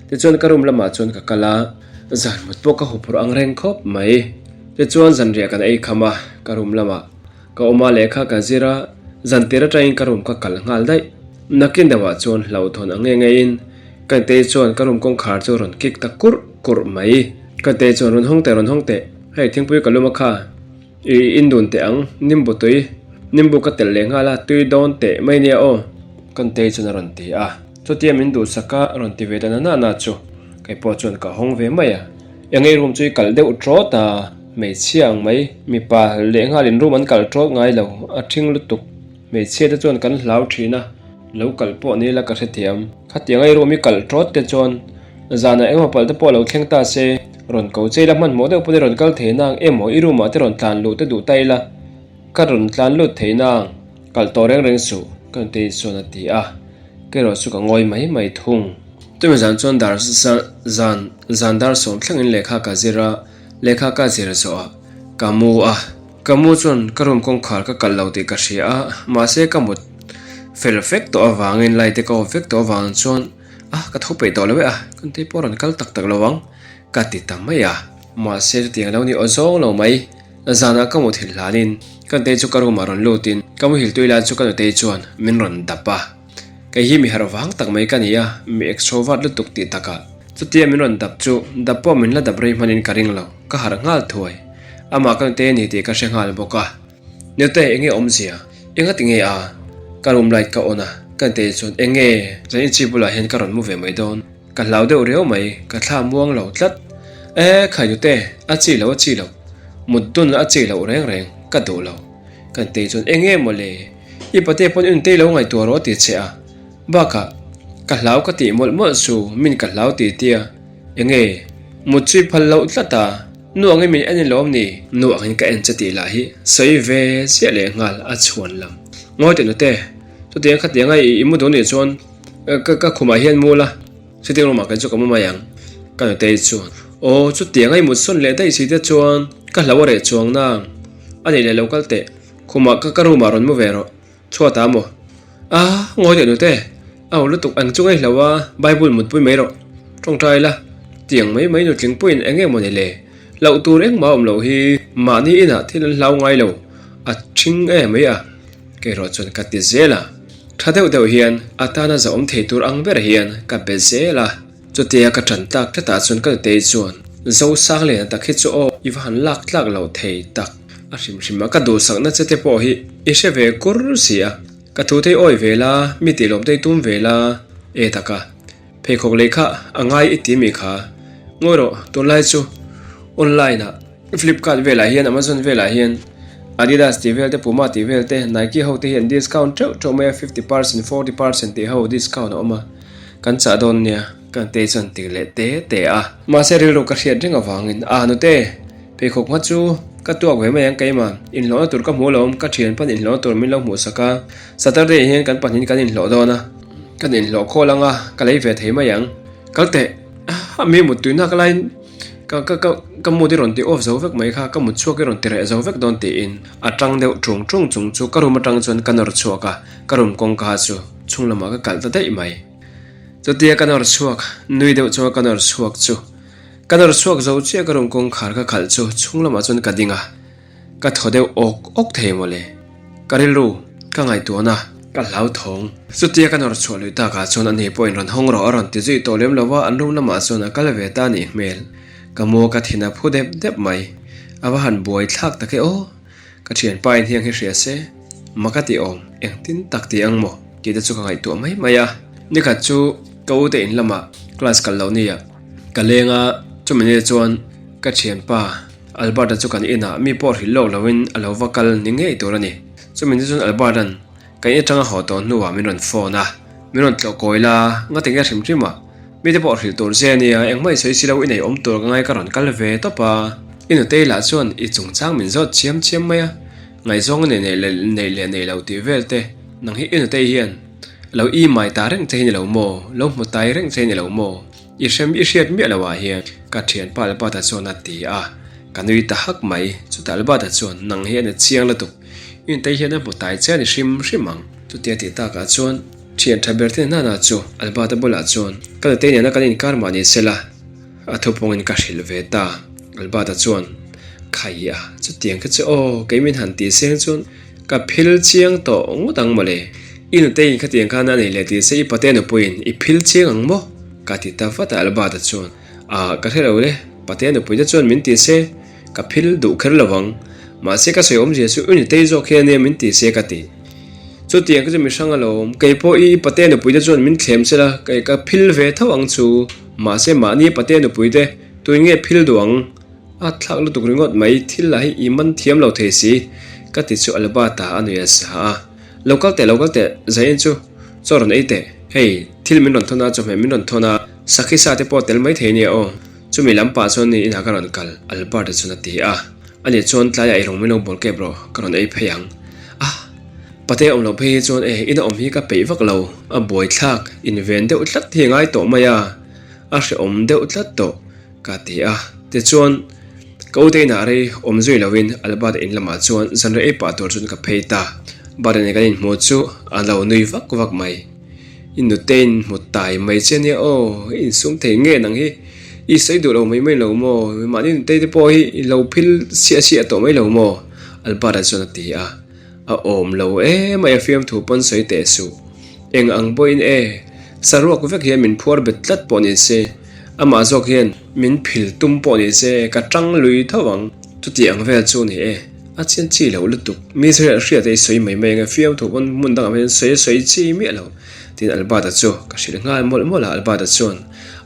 Tichuan ka room lamah chuan ka kal a, zan mut pawh ka huphurh ang reng khawp mai. Tichuan zanriah kan ei kham a, ka room lamah Ka awm a lehkha ka zir a, zantir atangin ka room ka kal nghal daih. Nakin deuhah chuan hlauhthawn ang nge ngeiin ka nitei chuan ka room kawngkhar chu rawn kik ta kurh kurh mai. Ka nitei chuan rawn hawng teh rawn hawng teh, hei thingpui ka lum a kha, i indun teh ang, nimbu tui, nimbu ka telh leh nghal a, tui dawn teh mai nia aw, ka nitei chuan a rawn ti a. Chutia min duhsak a rawn ti ve ta na na chu kei pawh chuan ka hawng ve mai a. Engei room chu i kalh deuh trawt a. Hmeichhia ang mai, mipa lehnghalin room an kalh tawt ngai lo, a thing lutuk. Hmeichhia te chuan kan hlau thin a, lo kalh pawh ni ila ka hrethiam. Khatiang ai room i kalh tawt te chuan zanah engemaw palh te pawh lo thleng ta se, rawn ko che ila hmanhmawh deuh pawn i rawn kal thei nang emaw i room ah te rawn tlan luh te duh ta ila, ka rawn tlan lut thei nang, kalh tawh reng reng suh, ka nutei chuan a ti a, ka erawh chu ka ngawi mai mai thung. Chumi zan chuan dar zan zan dar sawm thlengin lehkha ka zir a. Lehkha ka zir zawh ah ka mu a, ka mu chuan ka room kawngkhar ka kalh lo tih ka hria a, mahse ka mut fel vek tawh avangin light te ka off vek tawh avang chuan ah ka tho peih tawh lo e a, kan tei pawh a rawn kal tak tak lo ang ka ti ta mai a. Mahse chutiang lo ni aw zawng lo mai, zanah ka muthilh hlanin ka nutei chu ka room ah rawn lutin ka muhil tui lai chu ka nutei chuan min rawn dap a. Kei hi mi harh vang tak mai ka ni a, mi extrovert lutuk tih takah. Chutia min rawn dap chu, dap pawh min la dap rei hmanin ka ring lo, ka harh nghal thuai. Amah ka nute a ni tih ka hre nghal bawk a. Nute, enge awmzia? Enga ti nge a? Ka room light ka on a, ka nute chuan enge? Zan inchi bulah hian ka rawn mu ve mai dawn. Ka hlau deuh riau mai, ka thla muang lo tlat. E, khai nute, a chi lo a chi lo. Mut dun a chi loh reng reng, ka duh lo. Ka nute chuan enge mawle? I pate pawn i nutei lo ngaihtuah rawh a ti che a. Bakah, ka hlau ka tih mawlh mawlh chu min ka hlau ti tia. Enge? Mut chu i phal loh tlat a, nu angin min en i lawm ni? Nu angin ka en che tih lah hi sawi ve chiah leh nghal a chhuan lam. Ngawi teh nute, chutiang khatianga i mu duh nih chuan ka ka khumah hian mu la, sitting room ah kei chu ka mu mai ang. Ka nutei chuan, Aw, chutianga i mut sawn leh daih si te chuan ka hlo a reh chuang nang. A nih leh lo kal teh, khumah ka ka room ah rawn mu ve rawh. Chhuat ah maw? Ah, ngawi teh nute, a ho lutuk ang chu ngaihlo a, Bible mutpui mai rawh, tawngtai la, tiang mai mai nutling puiin eng nge maw ni le? Loh tur engmah awm loh hi mahni inah thil an hlau ngai lo, a thing e mai a, kei erawh chuan ka ti zel a, tha deuh deuh hian a tana zahawm thei tur ang ber hian ka be zel a. Chutia ka ṭan tlak tlatah chuan ka nutei chuan, Zosangliana tak hi chu aw, i va han lak tlak lo thei tak. A hrim hrim a, ka duhsakna che te pawh hi i hre ve kur si a, ka thu te i awi ve la, mi tih lawm te i tum ve la, e taka, pheikhawk lei kha a ngai i ti mi kha, ngawi rawh, tunlai chu online ah Flipkart velah hian Amazon velah hian Adidas tih vel te Puma tih vel te Nike ho te hi an discount teuh teuh mai a, 50% 40% tih ho discount a awm a, kan chah dawn nia, kan tei chuan ti leh te te a. Mahse rilru ka hriat reng avangin a nute pheikhawk hma chu ka tuak ve mai ang keimah inhlawhna tur ka hmu lo ka thian pawn inhlawhna tur min lo hmuh sak a, Saturday hian kan pahnihin kan inhlawh dawn a, kan inhlawh khawl anga ka lei ve thei mai ang. Kal teh a mi muttui nak laiin ka ka ka ka mood i rawn ti off zo vek mai kha ka mut chhuak i rawn ti reh zo vek dawn tiin a tang deuh tung tung chung chu ka room atang chuan ka nawr chhuak a, ka room kawngka chu chhung lamah ka kalh ta daih mai. Chutia ka nawr chhuak nui deuh chunga ka nawr chhuak chu ka nawr chhuak zo chiah ka room kawngkhar ka khalh chu chhung lamah chuan ka ding a, Ka thaw deuh awk awk thei mawle. Ka rilru ka ngaihtuahna ka hlauthawng. Chutia ka nawr chhuah lui takah chuan ani pawhin rawn hawng rawh a rawn ti zui tawh lem lo va, an room lamah chuan a kal ve ta a nih hmel. Ka maw ka thin a phu dep dep mai. A va han buai thlak tak e aw. Ka thianpa in hiang hi hria se, ma ka ti awm, engtin tak ti ang maw? Tih te chu ka ngaihtuah mai mai a. Nikhat chu ka u te in lamah class kal loh nia ka leng a, chumi ni chuan ka thianpa Albert-a chu kan inah mi pawh hrilh lawk loin a lo va kal ni ngei tur a ni. Chumi ni chuan Albert-a'n kan in atanga haw tawh hnuah min rawn phone a, min rawn tlawh kawi la, ngati nge hrim hrim a, mite pawh hrilh tur che a nia, engmah i sawi si lo i nei awm tur ka ngai ka rawn kal ve tawp a. I nutei lah chuan i chungchang min zawt chiam chiam mai a, ngaihzawng a nei neih leh neih leh nei lo tih vel te, nang hi i nutei hian lo i mai ta reng che hi ni lo maw, lo hmu tai reng che hi ni lo maw? I hrem i hriat miah lo ah hian ka thianpa Albert-a chuan a ti a, ka nui ta hak mai. Chutah Albert-a chuan, Nang hi a ni chiang lutuk, i nutei hian a hmu tai che a ni hrim hrim ang. Chutia tih takah chuan thian tha ber te hnana chu Albert-a bulah chuan, Ka nutei nena kan inkar mah ni sela, a thupawngin ka hrilh ve ta. Albert-a chuan, Khai a, chutiang kha chu aw, kei min han tih seng chuan Ka phil chiang tawh ngawt ang mawle. I nuteiin khatiang khan a nei leh tih se i pate nupuiin i phil chiang ang maw? Ka ti ta vat a Albert-a chuan. Ah, ka hre lo le, pate nupuite chuan min ti se ka phil duh kher lo ang. Mahse ka sawi awmzia chu i nutei zawk hian nia min ti se ka ti. Chutiang kha chu mi hrang alawm, kei pawh i pate nupuite chuan min thlem se la, kei ka phil ve tho ang chu. Mahse mahni pate nupuite tuin nge phil duh ang? A thlak lutuk ringawt mai, thil lah hi i man thiam lo thei si, ka ti chu Albert-a a nui a sa a. Lo kal teh, lo kal teh, Zain chu chaw rawn ei teh, hei, thil min rawn thawn a, chawhmeh min rawn thawn a, sakhi sa te pawh tel mai thei nia aw, chumi lam pah chuan ni inah ka rawn kal, Albert-a chuan a ti a. Ani chuan tlaiah i rawn min lo bawl kep rawh, ka rawn ei phei ang. A, pate awm loh phei hi chuan e, ina awm hi ka peih vak lo, a buaithlak, inven deuh tlat hi a ngai tawh mai a, a hrehawm deuh tlat tawh. Ka ti a, tichuan ka ute inah rei awm zui loin Albert in lamah chuan zanrei ei pah tur chuan ka phei ta. Bert nen kan inhmu chu a lo nui vak vak mai. I nutein hmu tai mai che nia aw, i insum thei nge nang hi, i sawi duh lo mai mai lo maw, mahni nutei te pawh hi i lo phil siah siah tawh mai lo maw? Albert-a chuan a ti a. A awm lo emai a fiamthu pawn sawi teh suh. Eng ang pawhin e, saruak vek hian min phuar bet tlat pawh ni se, amah zawk hian min phil tum pawh ni se ka tang lui tho ang. Chuti ang vel chu ni e, a chian chi lo lutuk. Mi hriat hriat a i sawi mai mai ang e, fiamthu pawn hmun dangah hian sawi a sawi chi miah lo. Tin Albert-a chu ka hrilh nghal mawlh mawlh a, Albert-a chuan,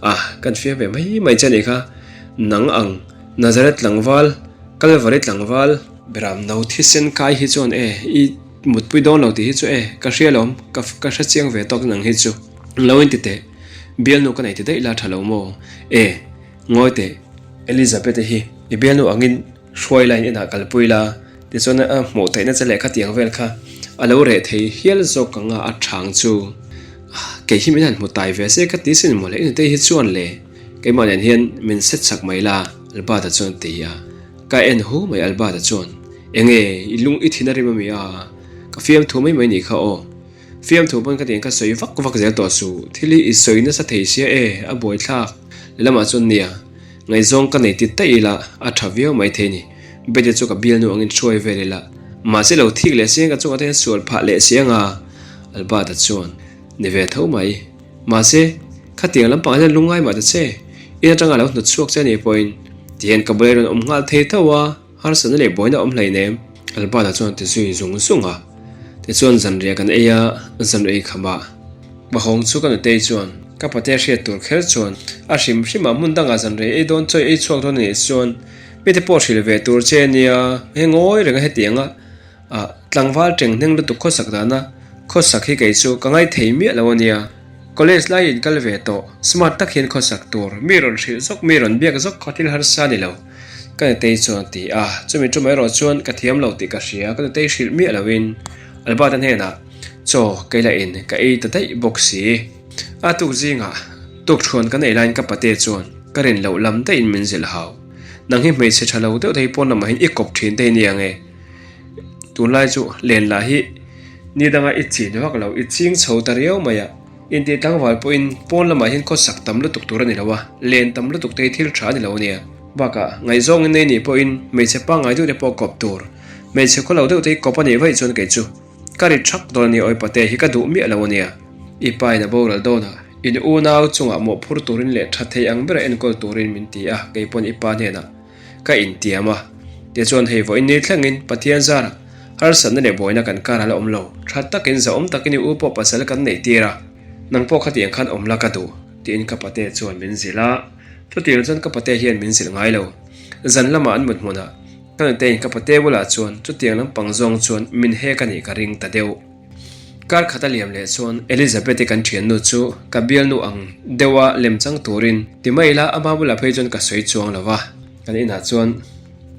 Ah, kan fiam ve mai mai che a nih kha, nang ang Nazareth tlangval, Kalvari tlangval, Beram no thisen kai hi chuan e, i mutpui dawn lo tih hi chu e, ka hria lawm, ka ka hre chiang ve tawk nang hi chu. Lo in ti teh, bialnu ka nei ti daih la tha lo maw? E. Ngawi teh, Elizabeth-i hi i bialnu angin hruai la in inah kalpui la, tichuan a hmuh theihna che leh khatiang vel kha a lo reh thei hial zawk ang a, a chang chu. Kei hi min han hmu tai ve se ka ti sin mawle, i nutei hi chuan le keimah nen hian min set chak mai la, Albert-a chuan a ti a. Ka en hu mai Albert-a chuan, Enge i lung i thin a rim ami a? Ka fiamthu mai mai nih kha aw. Fiamthu pawn ka tiang kha sawi vak vak zel tawh suh, thil hi i sawi nasa thei sia e, a buaithlak. Lehlamah chuan nia, ngaihzawng ka nei ti daih ila a tha viau mai thei ni. Bete chu ka bialnu angin hruai vel ila, mahse lo thik leh si ang ka chungah te hian sual phah leh si anga Albert-a chuan ni ve tho mai. Mahse, khatiang lampangah hian lungngai mah ta che, in atanga lo hnawt chhuak che a nih pawhin tihian ka bula i rawn awm nghal thei tho a. Harsatna leh buaina awm hleinem, Albert-a chuan a ti zui zung zung a. Tichuan zanriah kan ei a, zan ei khamah Pahawng chu ka nutei chuan ka pate hriat tur kher chuan a hrim hrim a, hmun dangah zanriah ei dawn chawi ei chhuak dawn a nih chuan mite pawh hrilh ve tur che nia, he ngawi reng a hetiang a ah tlangval teng hneng lutuk khawsak dana khawsak hi kei chu ka ngaithei miah lo a nia. College lai in kal ve tawh, smart tak hian khawsak tur, mi rawn hrilh zawk mi rawn biak zawk kha thil harsa ni lo. Ka nutei chuan a ti a, chumi tum erawh chuan ka thiam lo tih ka hria, ka nutei hrilh miah loin Albert-a hnenah chaw kei lah in ka ei ta daih bawk si. A tuk zingah tukṭhuan kan ei laiin ka pate chuan ka rin loh lam daihin min zilh hau. Nang hi hmeichhe ṭha lo deuh te hi pawn lamah hian i kawp ṭhin te hi nia nge? Tunlai chu len lah hi ni danga i chin vak lo, i ching chho ta riau mai a. Intih tlangval pawhin pawn lamah hian khawsak tam lutuk tur a ni lo a, len tam lutuk te hi thil tha a ni lo a nia. Bakah, ngaihzawng in nei nih pawhin hmeichhe pangngai deuh te pawh kawp tur. Hmeichhe khaw lo deuh te hi kawp a nih vaih chuan kei chu ka ri thak dawn a nia awi pate hi ka duh miah lo a nia. I pa in a boral dawn a, in unau chungah mawhphur turin leh tha thei ang bera enkawl turin min ti a, kei pawn i pa hnenah Ka intiam a, tichuan hei vawiin ni thlengin Pathian zarah harsatna leh buaina kan kar a la awm lo, tha takin zahawm takin i u pawh pasal kan neih tir a, nang pawh khatiang khan awm la ka duh, tiin ka pate chuan min zilh a, chutiang chuan ka pate hian min zilh ngai lo. Zan lamah an mut hmunah ka nutein ka pate bulah chuan chutiang lampang zawng chuan min hek a nih ka ring ta deuh. Kar khat a liam leh chuan Elizabeth-i kan thiannu chu ka bialnu ang deuha lem chang turin ti mai ila ama bulah phei chuan ka sawi chuang lo va. Kan inah chuan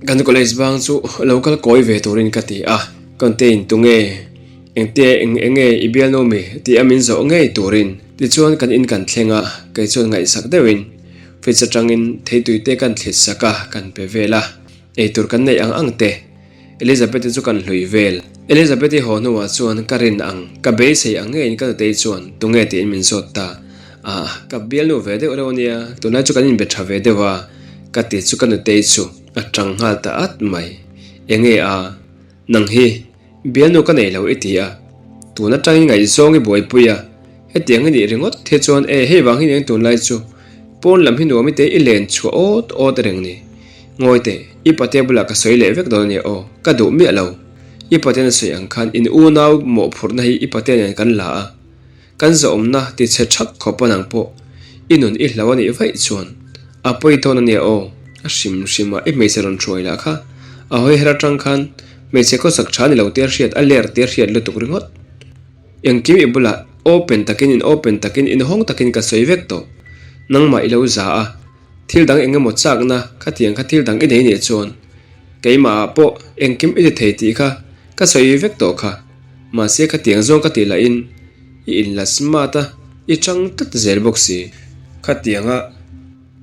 kan college bang chu lo kal kawi ve turin ka ti a, Conte-in tunge engte eng enge i bialnu mi tih a min zawh ngei turin tichuan kan in kan thleng a, kei chuan ngaihsak deuhin fridge atangin theitui te kan thlit sak a kan pe vel a, eitur kan neih ang ang te. Elizabeth-i chu kan hlui vel. Elizabeth-i haw hnuah chuan ka rin ang, ka beisei ang ngeiin ka nutei chuan tunge tiin min zawt ta. Ah, ka bialnu ve deuh reuh ania, tunlai chu kan inbe tha ve deuh a, ka ti chu ka nutei chu a tang nghal ta at mai. Enge a, nang hi bialnu ka nei lo i ti a, tun atangin ngaihzawng i buaipui a, hetiang i nih ringawt hi chuan e hei vang hi eng tunlai chu pawn lam hi nuam i te i len chhuah awt awt reng ni. Ngawi teh, i patea bulah ka sawi leh vek dawn a nia aw, ka duh miah lo. I patean a sawi ang khan in unau mawhphurhna hi i patea nen kan la a, kan zawhawmna ti chhe thak khawp a nang pawh i nun i hlo a nih vaih chuan a pawi dawn a nia aw. A hrim hrim a, i hmeichhe rawn hruai lah kha a hawi her atang khan hmeichhe khawsak tha ni lo tia hriat a ler tia hriat lutuk ringawt. Engkim i bulah open takin in open takin inhawng takin ka sawi vek tawh. Nangmah i lo za a. Thil dang eng emaw chakna khatiang kha thil dang i nei nih chuan keimahah pawh engkim i ti thei tih kha ka sawi vek tawh kha. Mahse khatiang zawng ka tih lahin i inla smart a, i chang tlat zel bawk si. Khatianga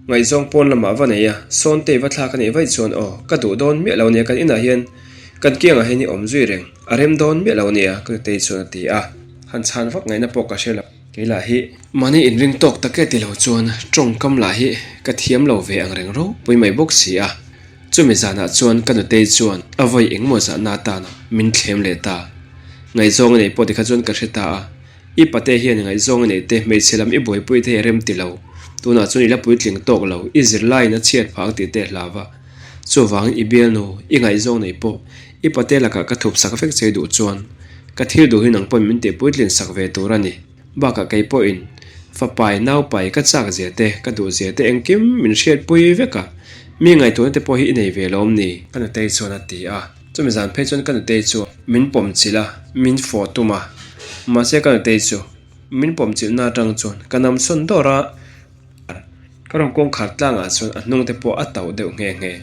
ngaihzawng pawn lamah va nei a, Sawntei va thlak a nih vaih chuan aw ka duh dawn miah lo nia kan inah hian kan kiangah hian i awm zui reng a rem dawn miah lo nia ka nutei chuan a ti a, han chhan vak ngaihna pawh ka hre lo. Kei lah hi mahni inring tawk tak e ti lo chuan tawngkam lah hi ka thiam lo ve ang reng ropui mai bawk si a. Chumi zanah chuan ka nutei chuan a vawi engmaw zahna atana min thlem leh ta. Ngaihzawng a nei pawh tikha chuan ka hre ta a, i pate hian ngaihzawng a neih te hmeichhe lam i buaipui te hi a rem ti lo, tunah chuan i la puitling tawk lo, i zirlaiin a chhiat phah ang tih te a hlau va. Chuvangin i bialnu, i ngaihzawng nei pawh i pate lakah ka thup sak vek che duh chuan ka thil duh hi nang pawhin min tih puitlin sak ve tur a ni. Bakah kei pawhin fapai, naupai ka chak zia te, ka duh zia te engkim min hriatpui vek a, mi ngaihtuahna te pawh hi i nei ve lawm ni? Ka nutei chuan a ti a, chumi zan phei chuan ka nutei chu min pawm chilh a, min fawh tum a, mahse ka nutei chu min pawm chilhna atang chuan ka namsawn dawr a. Ka room kawngkhar tlangah chuan a hnung te pawh a tauh deuh nghe nghe.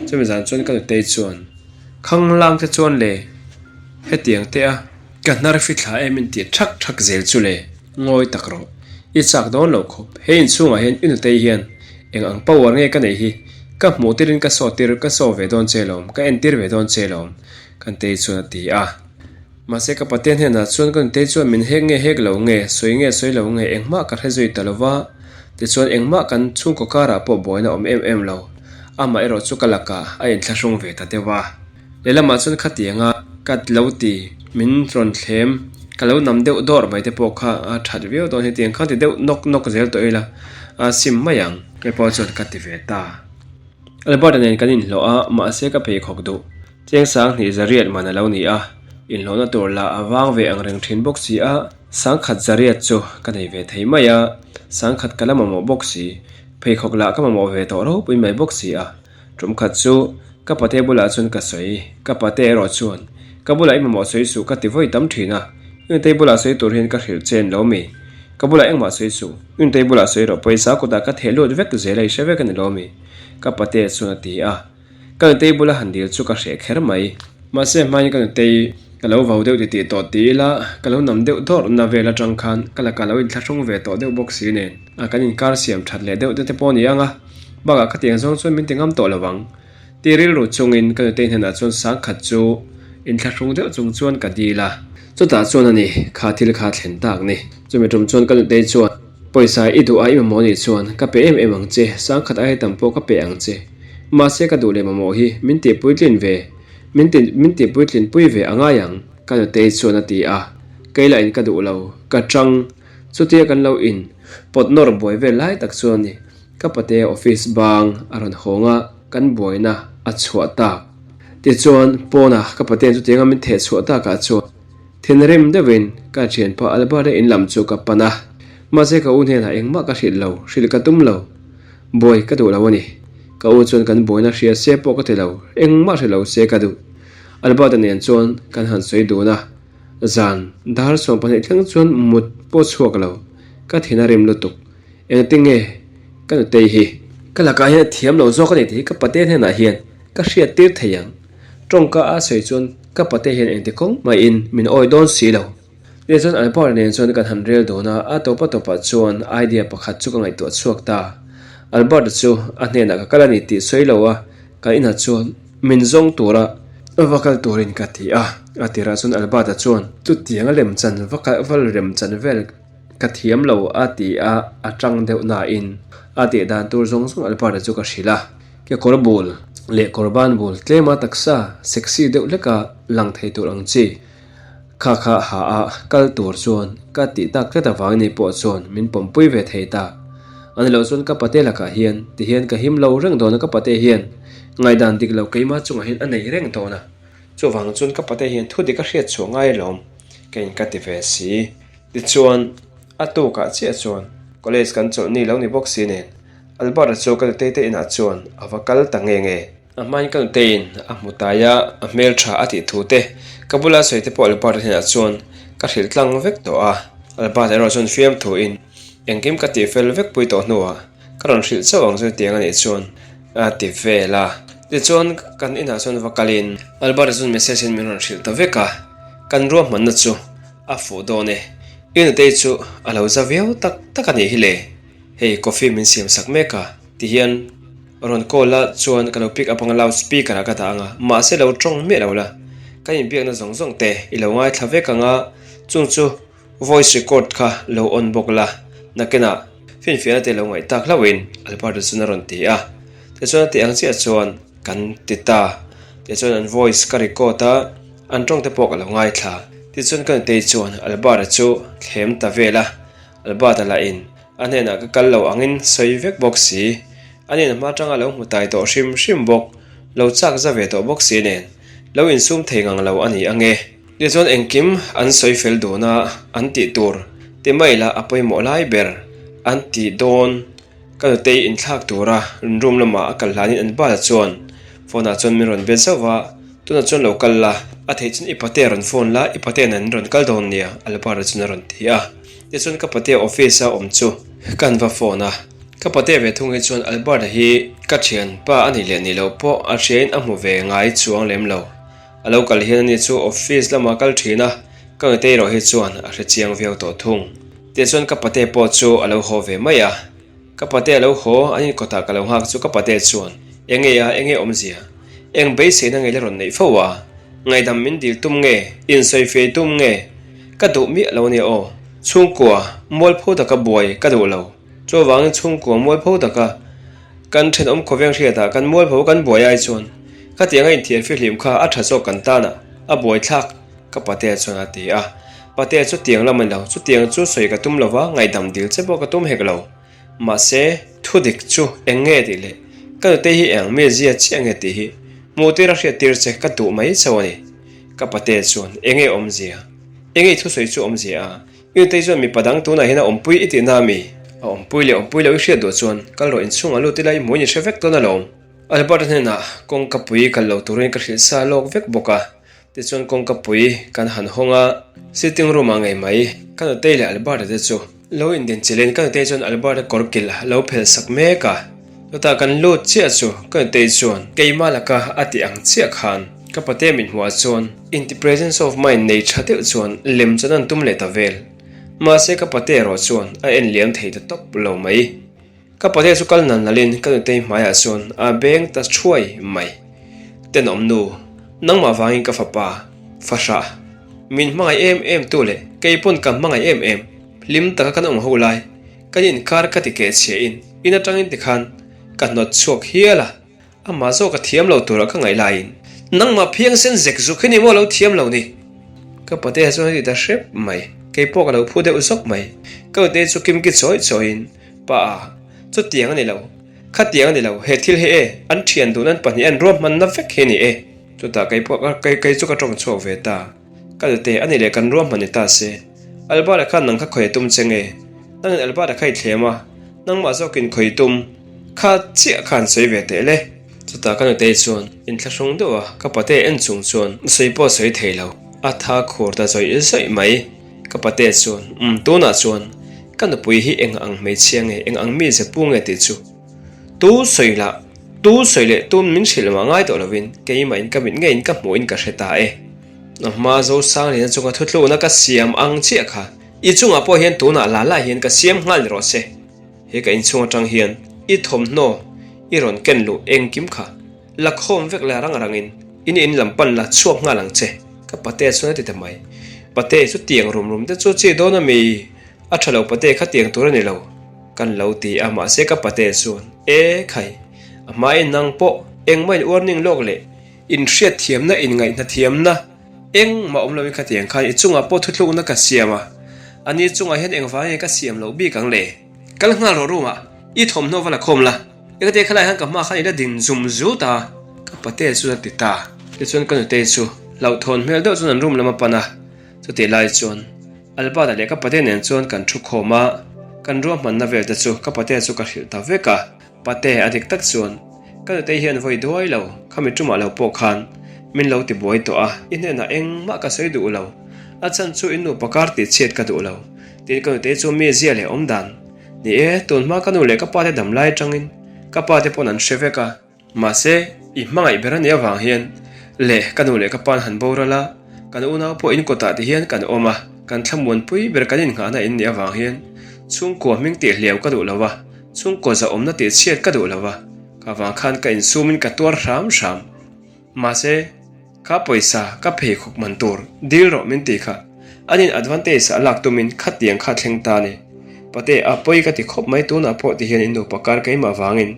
Chumi zan chuan ka nutei chuan, Khanglang te chuan le, hetiang te a ka hnar fithla em in tih thak thak zel chu le, ngawi tak rawh. I chak dawn lo khawp, he inchhungah hian i nutei hian eng ang power nge ka neih hi, ka hmuh tirin ka saw tir ka saw ve dawn che lawm, ka entir ve dawn che lawm, ka nutei chuan a ti a. Mahse ka patea hnenah chuan ka nutei chuan min hek nge hek lo nge, sawi nge sawi lo nge engmah ka hre zui ta lo va, tichuan engmah kan chhungkaw karah pawh buaina awm em em lo. Amah erawh chu ka lakah a inthlahrung ve ta deuh a. Lehlamah chuan khatianga ka lo ti min rawn thlem, ka lo nam deuh dawrh mai te pawh kha a that viau dawn hetiang khan ti deuh nawk nawk zel tawh ila a sim mai ang. Kei pawh chuan ka ti ve ta. Alberta nen kan inhlawh a, mahse ka pheikhawk duh. Cheng sanghnih zariat man a lo ni a, inhlawhna tur lah a vang ve ang reng thin bawk si a, sangkhat zariat chu ka nei ve thei mai a, sangkhat ka la mamawh bawk si, pheikhawk lah ka mamawh ve tawh ropui mai bawk si a, tum khat chu ka pate bulah chuan ka sawi, ka pate erawh chuan ka bulah i mamawh sawi suh ka ti vawi tam thin a, Untei bulah sawi tur hian ka hrilh chen lo mi, ka bulah engmah sawi suh, Untei bulah sawi rawh pawisa kutah ka theh lut vek zel a i hre vek a ni lo mi? ka pate chuan a ti a. Ka nutei bula han dil chu ka hreh kher mai. Mahse hmain ka nutei ka lo vau deuh titih tawh ti ila, ka lo nam deuh dawrh na vel atang khan ka lakah lo inthlahrung ve tawh deuh bawk si nen a kan inkar siam that leh deuh te te pawh a ni ang a, bakah ka tiang zawng chuan min ti ngam tawh lo ang. Ti rilru chungin ka nutei hnenah chuan sangkhat chu inthlahrung deuh chung chuan ka dil a. Chutah chuan a ni, kha thil kha thlen tak ni. Chumi tum chuan ka nutei chuan, Pawisa i duh a i mamawh nih chuan ka pe em em ang che, sangkhat aia tam pawh ka pe ang che. Mahse ka duh leh mamawh hi min tih puitlin ve, min ti min tih puitlin pui ve a ngai ang, ka nutei chuan a ti a. Kei lah in ka duh lo, ka chang. Chutia kan lo in pawt nawr buai vel lai tak chuan ni ka pate office bang a rawn hawng a, kan buaina a chhuah tak. Tichuan pawnah ka pate'n chutianga min theh chhuah takah chuan thinrim deuhin ka thianpa Albert-a in lam chu ka pan a. Mahse ka u hnenah engmah ka hrilh lo, hrilh ka tum lo. Buai ka duh lo a ni. Ka u chuan kan buaina hria se pawh ka ti lo, engmah hre lo se ka duh. Albert-a nen chuan kan han sawi dun a, zan dar 12 thleng chuan mut pawh chhuak lo, ka thin a rim lutuk. Engtinge ka nutei hi ka lakah hian a thiam lo zawk a ni tih hi ka pate hnenah hian ka hriat tir thei ang. Tawngka a sawi chuan ka pate hian engti kawng mahin min awi dawn si lo. Tichuan Albert nen chuan kan han rel dawn a, a tawpa tawpah chuan idea pakhat chu ka ngaihtuah chhuak ta. Albert chu a hnenah ka kal a ni tih sawi lo a, kan inah chuan min zawng tura va kal turin ka ti a. A tirah chuan Albert-a chuan chutiang a lemchan va kal va remchan vel ka thiam lo a ti a, a tang deuh nain a tih dan tur zawng zawng Albert-a chu ka hrilh a. Kekawr bul leh kawr ban bul tlema taksa sexy deuh hleka lang thei tur ang chi. Kha kha ha a kal tur chuan ka tih tak tlat avang ni pawh chuan min pawmpui ve thei ta. A ni loh chuan ka pate lakah hian ti hian ka him lo reng dawn a, ka pate hian ngaihdan dik lo keimah chungah hian a nei reng dawn a, chuvang chuan ka pate hian thu dik a hriat chhuah ngai alawm keiin ka ti ve si. Tichuan a tukah chiah chuan college kan chawlh ni lo ni bawk si nen Albert-a chu ka nutei te inah chuan a va kal ta nge nge. A hmain ka nuteiin a hmu tai a, a hmel tha a tih thu te ka bula sawi te pawh Albert-a hnenah chuan ka hrilh tlang vek tawh a. Albert erawh chuan fiamthuin engkim ka tih fel vek pui tawh hnuah ka rawn hrilh chauh ang chu tiang a nih chuan a ti vel a. Tichuan kan inah chuan va kalin Albert-a chuan message in min rawn hrilh ta vek a, kan ruahmanna chu a fuh dawn e. I nutei chu a lo za viau tak tak a nih hi le. Hei coffee min siam sak mek a tihian rawn call la chuan ka lo pick up anga loud speaker ah ka dah anga mahse lo tawng miah lo la ka inbiakna zawng zawng te i lo ngaithla vek anga chung chu voice record kha lo on bawk la nakinah finfiahna te lo ngaih tak hlauhin Alberto chuan a rawn ti a tichuan a tih ang chiah chuan kan ti ta tichuan an voice ka record a an tawng te pawh ka lo ngaithla tichuan ka nutei chuan Alberto chu thlem ta vel a Alberta lahin A hnenah ka kal lo angin sawi vek bawk si. A nen hma atanga lo hmu tai tawh hrim hrim bawk, lo chak za ve tawh bawk si nen, lo insum thei ngang lo a ni ang e. Tichuan engkim an sawi fel dun a, an tih tur ti mai lah a pawimawh lai ber an tih dawn. Ka nutei inthlak tura room lamah a kal hlanin an bala chuan phone ah chuan min rawn be zauh a, tunah chuan lo kal la, a theih chuan i patea rawn phone la, i patea nen an rawn kal dawn nia, Albert-a chuan a rawn ti a. Tichuan ka patea office a awm chu kan va phone a. Ka pate ve thung hi chuan Albert-a hi ka thianpa a nih leh nih loh pawh a hriain a hmu ve ngai chuang lem lo. A lo kal hian ani chu office lamah kal thin a, ka nute erawh hi chuan a hre chiang viau tawh thung. Tichuan ka pate pawh chu a lo haw ve mai a. Ka pate a lo haw, an inkawtah ka lo nghak chu ka pate chuan, Enge a, enge awmzia? Eng beiseina nge la rawn neih fo a? Ngaihdam min dil tum nge? Insawi fei tum nge? Ka duh miah lo ania aw. Chhungkua, mualpho taka buai ka duh lo. Chuvangin chhungkua mualpho taka kan thenawm khawveng hriatah kan mualpho kan buai ai chuan khatianga inthiar fihlim kha a tha zawk kan tana a buaithlak, ka patea chuan a ti a. Patea chu tiang lam a ni lo, chutiang chu sawi ka tum lova ngaihdam dil che pawh ka tum hek lo. Mahse, thu dik chu eng nge tih leh ka nute hi eng mizia chiah nge tih hi hmuh tir a hriat tir che ka duh mai chauh a ni. Ka patea chuan eng nge awmzia? Eng nge i thusawi chu awmzia a? I nutei chuan mipa dang tunah hian a awmpui i tihna a mi? A awmpui leh awmpui loh i hriat duh chuan kal rawh inchhungah lut ila i hmuin i hre vek dawn alawm. Albert-a hnenah kawngka pui kal lo turin ka hrilh sa lawk vek bawk a, tichuan kawngka pui kan han hawng a, sitting room-ah ngei mai ka nutei leh Albert-a te chu lo indinchilhin ka nutei chuan Albert-a kawr kilh a lo phel sak mek a, chutah kan lut chiah chu ka nutei chuan keimah laka a tih ang chiah khan ka pate min hmuah chuan Inti presence of mind nei tha deuh chuan lem chuan an tum leh ta vel. Mahse ka pate erawh chuan a en liam thei ta tawp lo mai. Ka pate chu kal nal nalin ka nutei hmaiah chuan a beng ta thuai mai. Tenawm nu, nangmah vangin ka fapa, fahrah, min hmangaih em em tu leh kei pawn ka hmangaih em em, hlim taka kan awm ho lai, kan inkar ka ti keh chhia in, in atangin tikhan ka hnawt chhuak hial a. Amah zawk a thiam lo tura ka ngaih laiin nangmah phiangsen zek zuk hi ni maw lo thiam lo ni? Ka patea chuan a ti ta hrep mai. Kei pawh ka lo phu deuh zawk mai. Ka nute chu kimki chawi chawiin, Pa a, chutiang a ni lo. Khatiang a ni lo, he thil hi e, an thian duhna an pahnih an ruahmanna vek hi a ni e. Chutah kei pawh ka kei chu ka tawng chhuak ve ta. Ka nute a ni leh kan ruahman ni ta se. Albert-a khan nang kha khawi a tum che nge? Nangin Albert-a kha i thlem a, nangmah zawkin khawi i tum? Kha chiah khan sawi ve teh le. Chutah ka nutei chuan inthlahrung deuh a, ka pate en chung chuan sawi pawh sawi thei lo. A tha khur ta zawih zawih mai. Ka pate chuan, Umm, tunah chuan ka nupui hi eng ang hmeichhia nge, eng ang mi ze pu nge tih chu tu sawi lah, tu sawi leh tun min hrilh mah ngai tawh lovin keimahin ka mit ngeiin ka hmuhin ka hre ta e. A hma Zosangliana chunga thutlukna ka siam ang chiah kha i chungah pawh hian tunah lah lah hian ka siam nghal ni rawh se. He ka inchhung atang hian i thawmhnaw i rawn ken luh engkim kha la khawm vek la rang rangin in in lam pan la chhuak nghal ang che ka pate chuan a ti ta mai. Pate chu tiang rum rum te chu chi dawn a mi? A tha lo pate kha tiang tur a ni lo kan lo ti a mahse ka pate chuan e khai a hmain nang pawh engmah in warning lawk leh inhriatthiamna inngaihhnathiamna Engmah awm loin khatiang khan i chungah pawh thuthlukna ka siam a, ani chungah hian engvang nge ka siam loh bik ang le? Kal nghal rawh room ah i thawmhnaw va la khawm la, engate khalai khan ka hma khan i la din zum zut a, ka pate chuan a ti ta. Tichuan ka nutei chu hlauhthawn hmel deuh chuan an room lam a pan a, chutih lai chuan Albert-a leh ka pate nen chuan kan thu khawm a, kan ruahmanna vel te chu ka pate chu ka hrilh ta vek a. Pate a dik tak chuan ka nutei hian vawi duai lo, khami tumah lo pawh khan min lo ti buai tawh a, i hnenah engmah ka sawi duh lo, a chhan chu in nupa kar tih chhiat ka duh lo, tin ka nutei chu mi zia leh awm dan ni e, tun hma ka nu leh ka pate dam lai atangin ka pate pawn an hre vek a, mahse i hmangaih ber a nih avang hian leh ka nu leh ka pa'n han boral a, kan unau pawh in kawtah ti hian kan awm a, kan thlamuanpui ber kan innghahna in nih avang hian chhungkua hming tih hliau ka duh lo a. Chhungkaw zahawmna tih chhiat ka duh lo va, ka vang khan ka insumin ka tuar hram hram. Mahse, kha pawisa ka pheikhawk man tur dil rawh min ti kha, anin advantage a lak tumin khatiang kha thleng ta ni. Pate, a pawi ka ti khawp mai tunah pawh tihian in nupa kar keimah vangin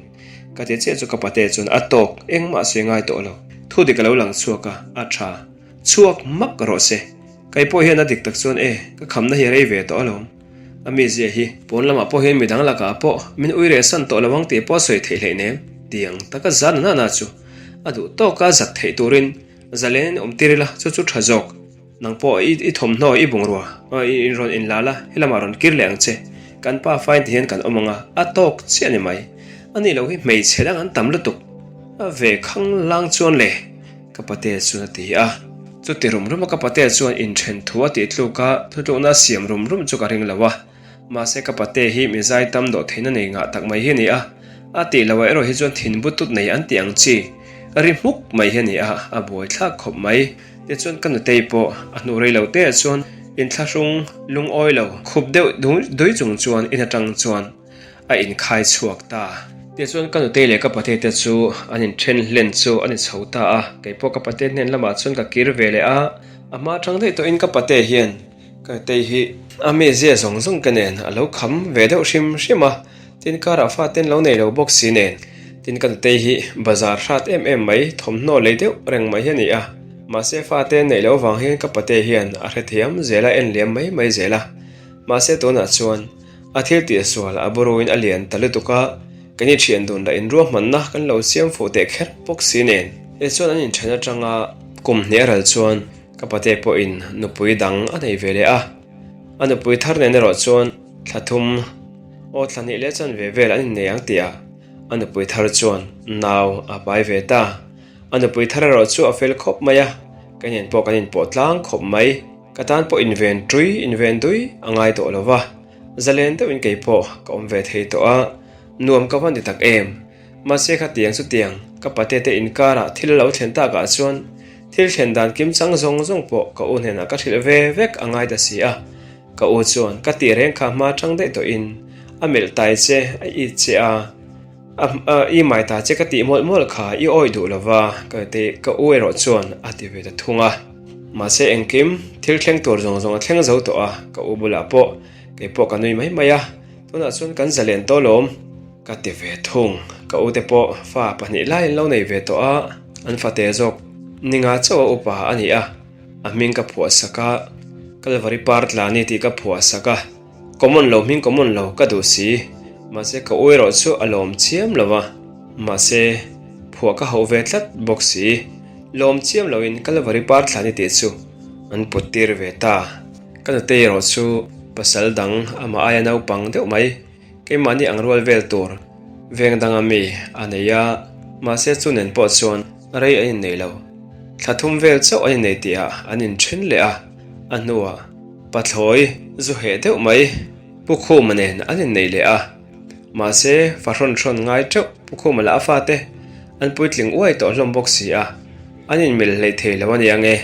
ka ti chiah chu ka pate chuan a tawk engmah sawi ngai tawh lo. Thu dik a lo lang chhuak a, a tha. Chhuak mak rawh se. Kei pawh hian a dik tak chuan e, ka khamna hi a rei ve tawh alawm. A mizia hi pawn lamah pawh hian midang lakah pawh min ui reh san tawh lo ang tih pawh a sawi theih hleih nem. Tiang taka zan a nana chu a duh tawka zak theih turin zalen in awm tir ila chu chu tha zawk. Nang pawh i i thawmhnaw i bungrua i in rawn in la la helamah rawn kir leh ang che. Kan pa fain ti hian kan awm ang a, a tawk chiah a ni mai. Ani lo hi hmeichhe dang an tam lutuk. A ve khang lang chuan le. Ka pate chuan a ti a. Chuti rum rum a ka pate chuan inthen thu a tih tluk a, thutlukna a siam rum rum chu ka ring lo a. Mahse ka pate hi mi zai tam dawh theihna nei ngah tak mai hi a ni a, a tih loh ah erawh hi chuan thin but tut nei an tih ang chi ri hmuk mai hi a ni a, a buaithlak khawp mai. Tichuan ka nutei pawh a hnu rei lo te ah chuan inthlahrung lungawi lo khup deuh dui chung chuan in atang chuan a inkhai chhuak ta. Tichuan ka nutei leh ka pate te chu an inthen hlen chu a ni chho ta a, keipawh ka pate hnen lamah chuan ka kir ve leh a, a hma atang daih tawhin ka pate hian ka nutei hi a mizia zawng zawng te nen a lo kham ve deuh hrim hrim a, tin karah fate an lo nei lo bawk si nen, tin ka nutei hi bazar hrat em em mai thawmhnaw lei deuh reng mai hi a ni a, mahse fate an neih loh avang hian ka pate hian a hrethiam zel a en liam mai mai zel a, mahse tunah chuan. A thil tih sual a buruin a lian ta lutuk a, kan i thian dun lah inruahmanna kan lo siam fuh teh kher bawk si nen. Tichuan an inthen atanga kum hnih a ral chuan ka pate pawhin nupui dang a nei ve leh a, a nupui thar nen erawh chuan thla thum aw thla hnih leh chanve vel an innei ang tihah a nupui thar chuan nau a pai ve ta. A nupui thar erawh chu a fel khawp mai a, ka nen pawh kan inpawh tlang khawp mai. Ka tan pawh inven ṭui, inven dui a ngai tawh lo va, zalen deuhin kei pawh ka awm ve thei tawh a, nuam ka va ni tak em. Mahse khatiang chutiang ka pate te inkarah thil a lo thlen takah chuan thil thlen dan kim chang zawng zawng pawh ka u hnenah ka hrilh ve vek a ngai ta si a, ka u chuan ka tih reng kha hma ṭang daih tawhin a melh tai che, a it che a. I mai ta che ka tih mawlh mawlh kha i awih duh lova ka ti ka u erawh chuan a ti ve ta thung a. Mahse engkim thil thleng tur zawng zawng a thleng zo tawh a, ka u bulah pawh kei pawh ka nui mai mai a, tunah chuan kan zalen tawh lawm ka ti ve thung. Ka u te pawh fa pahnih lai an lo nei ve tawh a, an fate zawk ninga chauh a upa a ni a, a hming ka phuah sak a, Kalvari par tlani tih ka phuah sak a. Common lo hming common lo ka duh si, mahse ka u erawh chu a lawm chiam lo va, mahse phuah ka hauh ve tlat bawk si, lawm chiam loin Kalvari par thlan i tih chu an put tir ve ta. Ka nutei erawh chu pasal dang amah aia naupang deuh mai, keimahni ang rual vel tur veng danga mi a nei a, mahse chu nen pawh chuan rei an innei lo. Thla thum vel chauh an innei tihah an inthen leh a, a hnuah Pathlawi zu heh deuh mai Pu Khuma nen an innei leh a, mahse fa hrawn hrawn ngai teuh Pu Khuma lah a fate an puitling uai tawh hlawm bawk si a, an inmil hleih thei lo a ni ang e,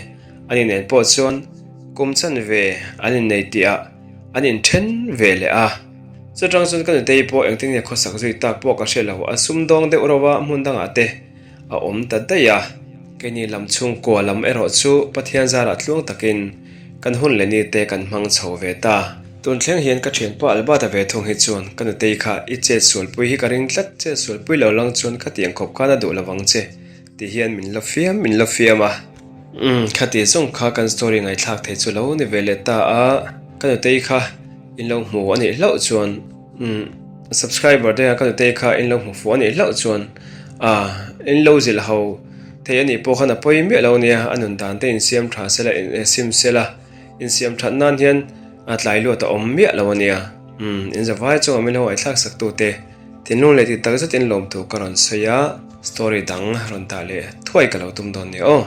an inen pawh chuan kum chanve an innei tihah an inthen ve leh a. Chutang chuan ka nutei pawh engtin nge khawsak zui tak pawh ka hre lo, a sumdawng deuh reuh a hmun dangah te a awm ta daih a. Keini lam chhungkua lam erawh chu Pathian zarah tluang takin kan hun leh ni te kan hmang chho ve ta. Tun thleng hian ka thianpa Albert-a ve thung hi chuan ka nutei kha i chet sualpui hi ka ring tlat, chet sualpui lo lang chuan ka tiang khawp khan a duh lovang che ti hian min la fiam min la fiam a. Umm khati zawng kha kan story ngaihthlak thei chu lo ni ve leh ta a, ka nutei kha in lo hmu a nih hlauh chuan umm subscriber te ka nutei kha in lo hmu fuh a nih hlauh chuan ah in lo zilh ho thei a nih pawh khan a pawi miah lo nia, a nun dan te insiam tha sela sim sela insiam that nan hian a tlai luat a awm miah lo a nia umm in zavai chungah min lo ngaihthlak sak tu te. Thinlung leh ti tak zetin lawmthu ka rawn sawi a, story dang rawn dah leh thuai ka lo tum dawn nia aw.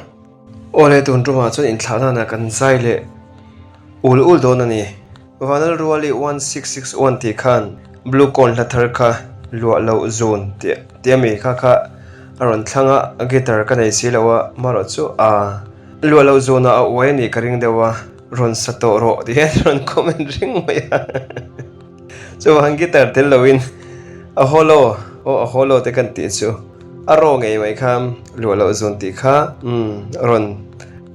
Aw le tun tumah chuan inthlah nana kan zai leh ul ul dawn a ni. Vanlalruali 1661 tih khan Blue Corn hla thar kha luah loh zun tih tih a mi kha kha a rawn thlang a, guitar ka nei si lo a, marawh chu a luah loh zunah a uai a nih ka ring deuh a, rawn sa tawh rawh tih hian rawn comment ring mai a. Chuvang guitar tel loin a hollow aw a hollow te kan tih chu a raw ngei mai kha luah loh zun tih kha umm rawn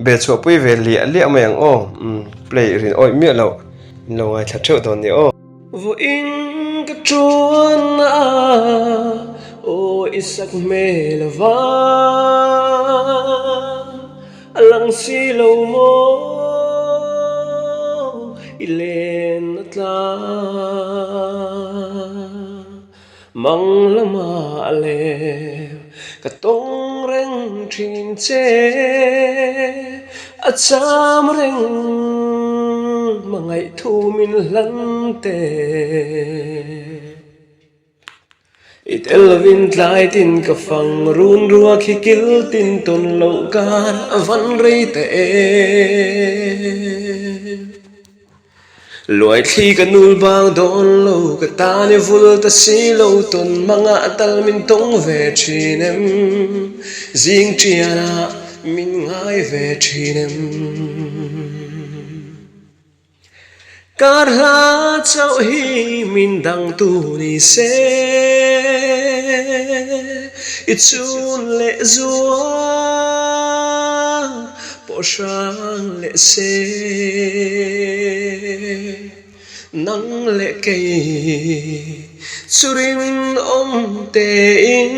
bel chhuah pui ve liah liah mai ang aw umm play rin awih miah loh in lo ngaithla theuh dawn nia aw. Vawiin ka chuan a aw i sak hmel ava A lang si lo maw i len a tla Mang lamah lem ka tawng reng thin che A cham reng hmangaih thu min hlan te. I tel lovin tlai tin ka fang run ruak hi kil tin tawn loh kar a van rei ta em. Luaithli ka nul bang dawn lo, ka tan i vul ta si lo, tawn mangah tal min tawng ve thin em? Zing tianah min ngai ve thin em? Kar hla chauh hi min dangtu ni se, i chun leh zual. Pawh hrang leh se nang leh kei chu rinawm tein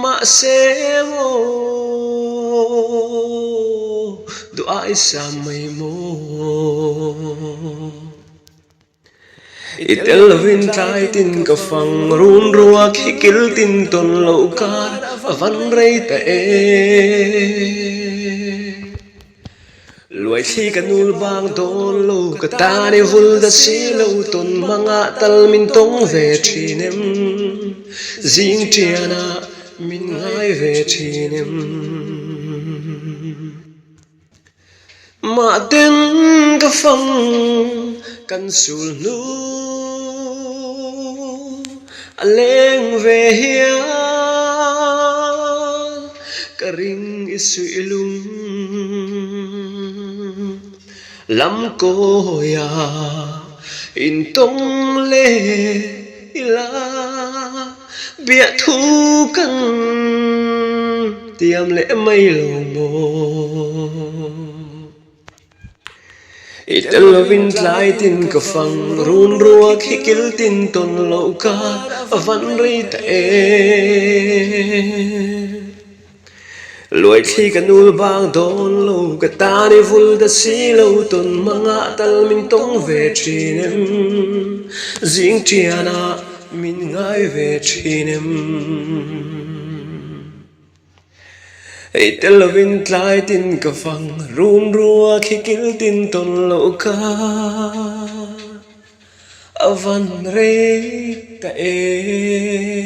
mahse maw duh aisa mai maw. I tel lovin tlai tin ka fang run ruak hi kil tin tawn loh kar a van rei ta e. Luaithli ka nul bang dawn lo ka tan i vul da si lo tawn mangah tal min tawng ve thin em? Zing tianah min ngai ve thin em? Mahten ka fang kan sul hnu a leng ve hian ka ring i suih lung lam kawia intawng leh ila. Biahthu kan tiam leh mai lo maw? I tel lovin tlai tin ka fang run ruak hi kil tin tawn loh kar a van rei ta em? Luaithli ka nul bang dawn lo, ka tan i vul ta si lo, tawn mangah tal min tawng ve thin em? Zing tianah min ngai ve thin em? Ei tel lovin tlai tin ka fang, rum ruak hi kil tin tawn loh ka a van rei ta em?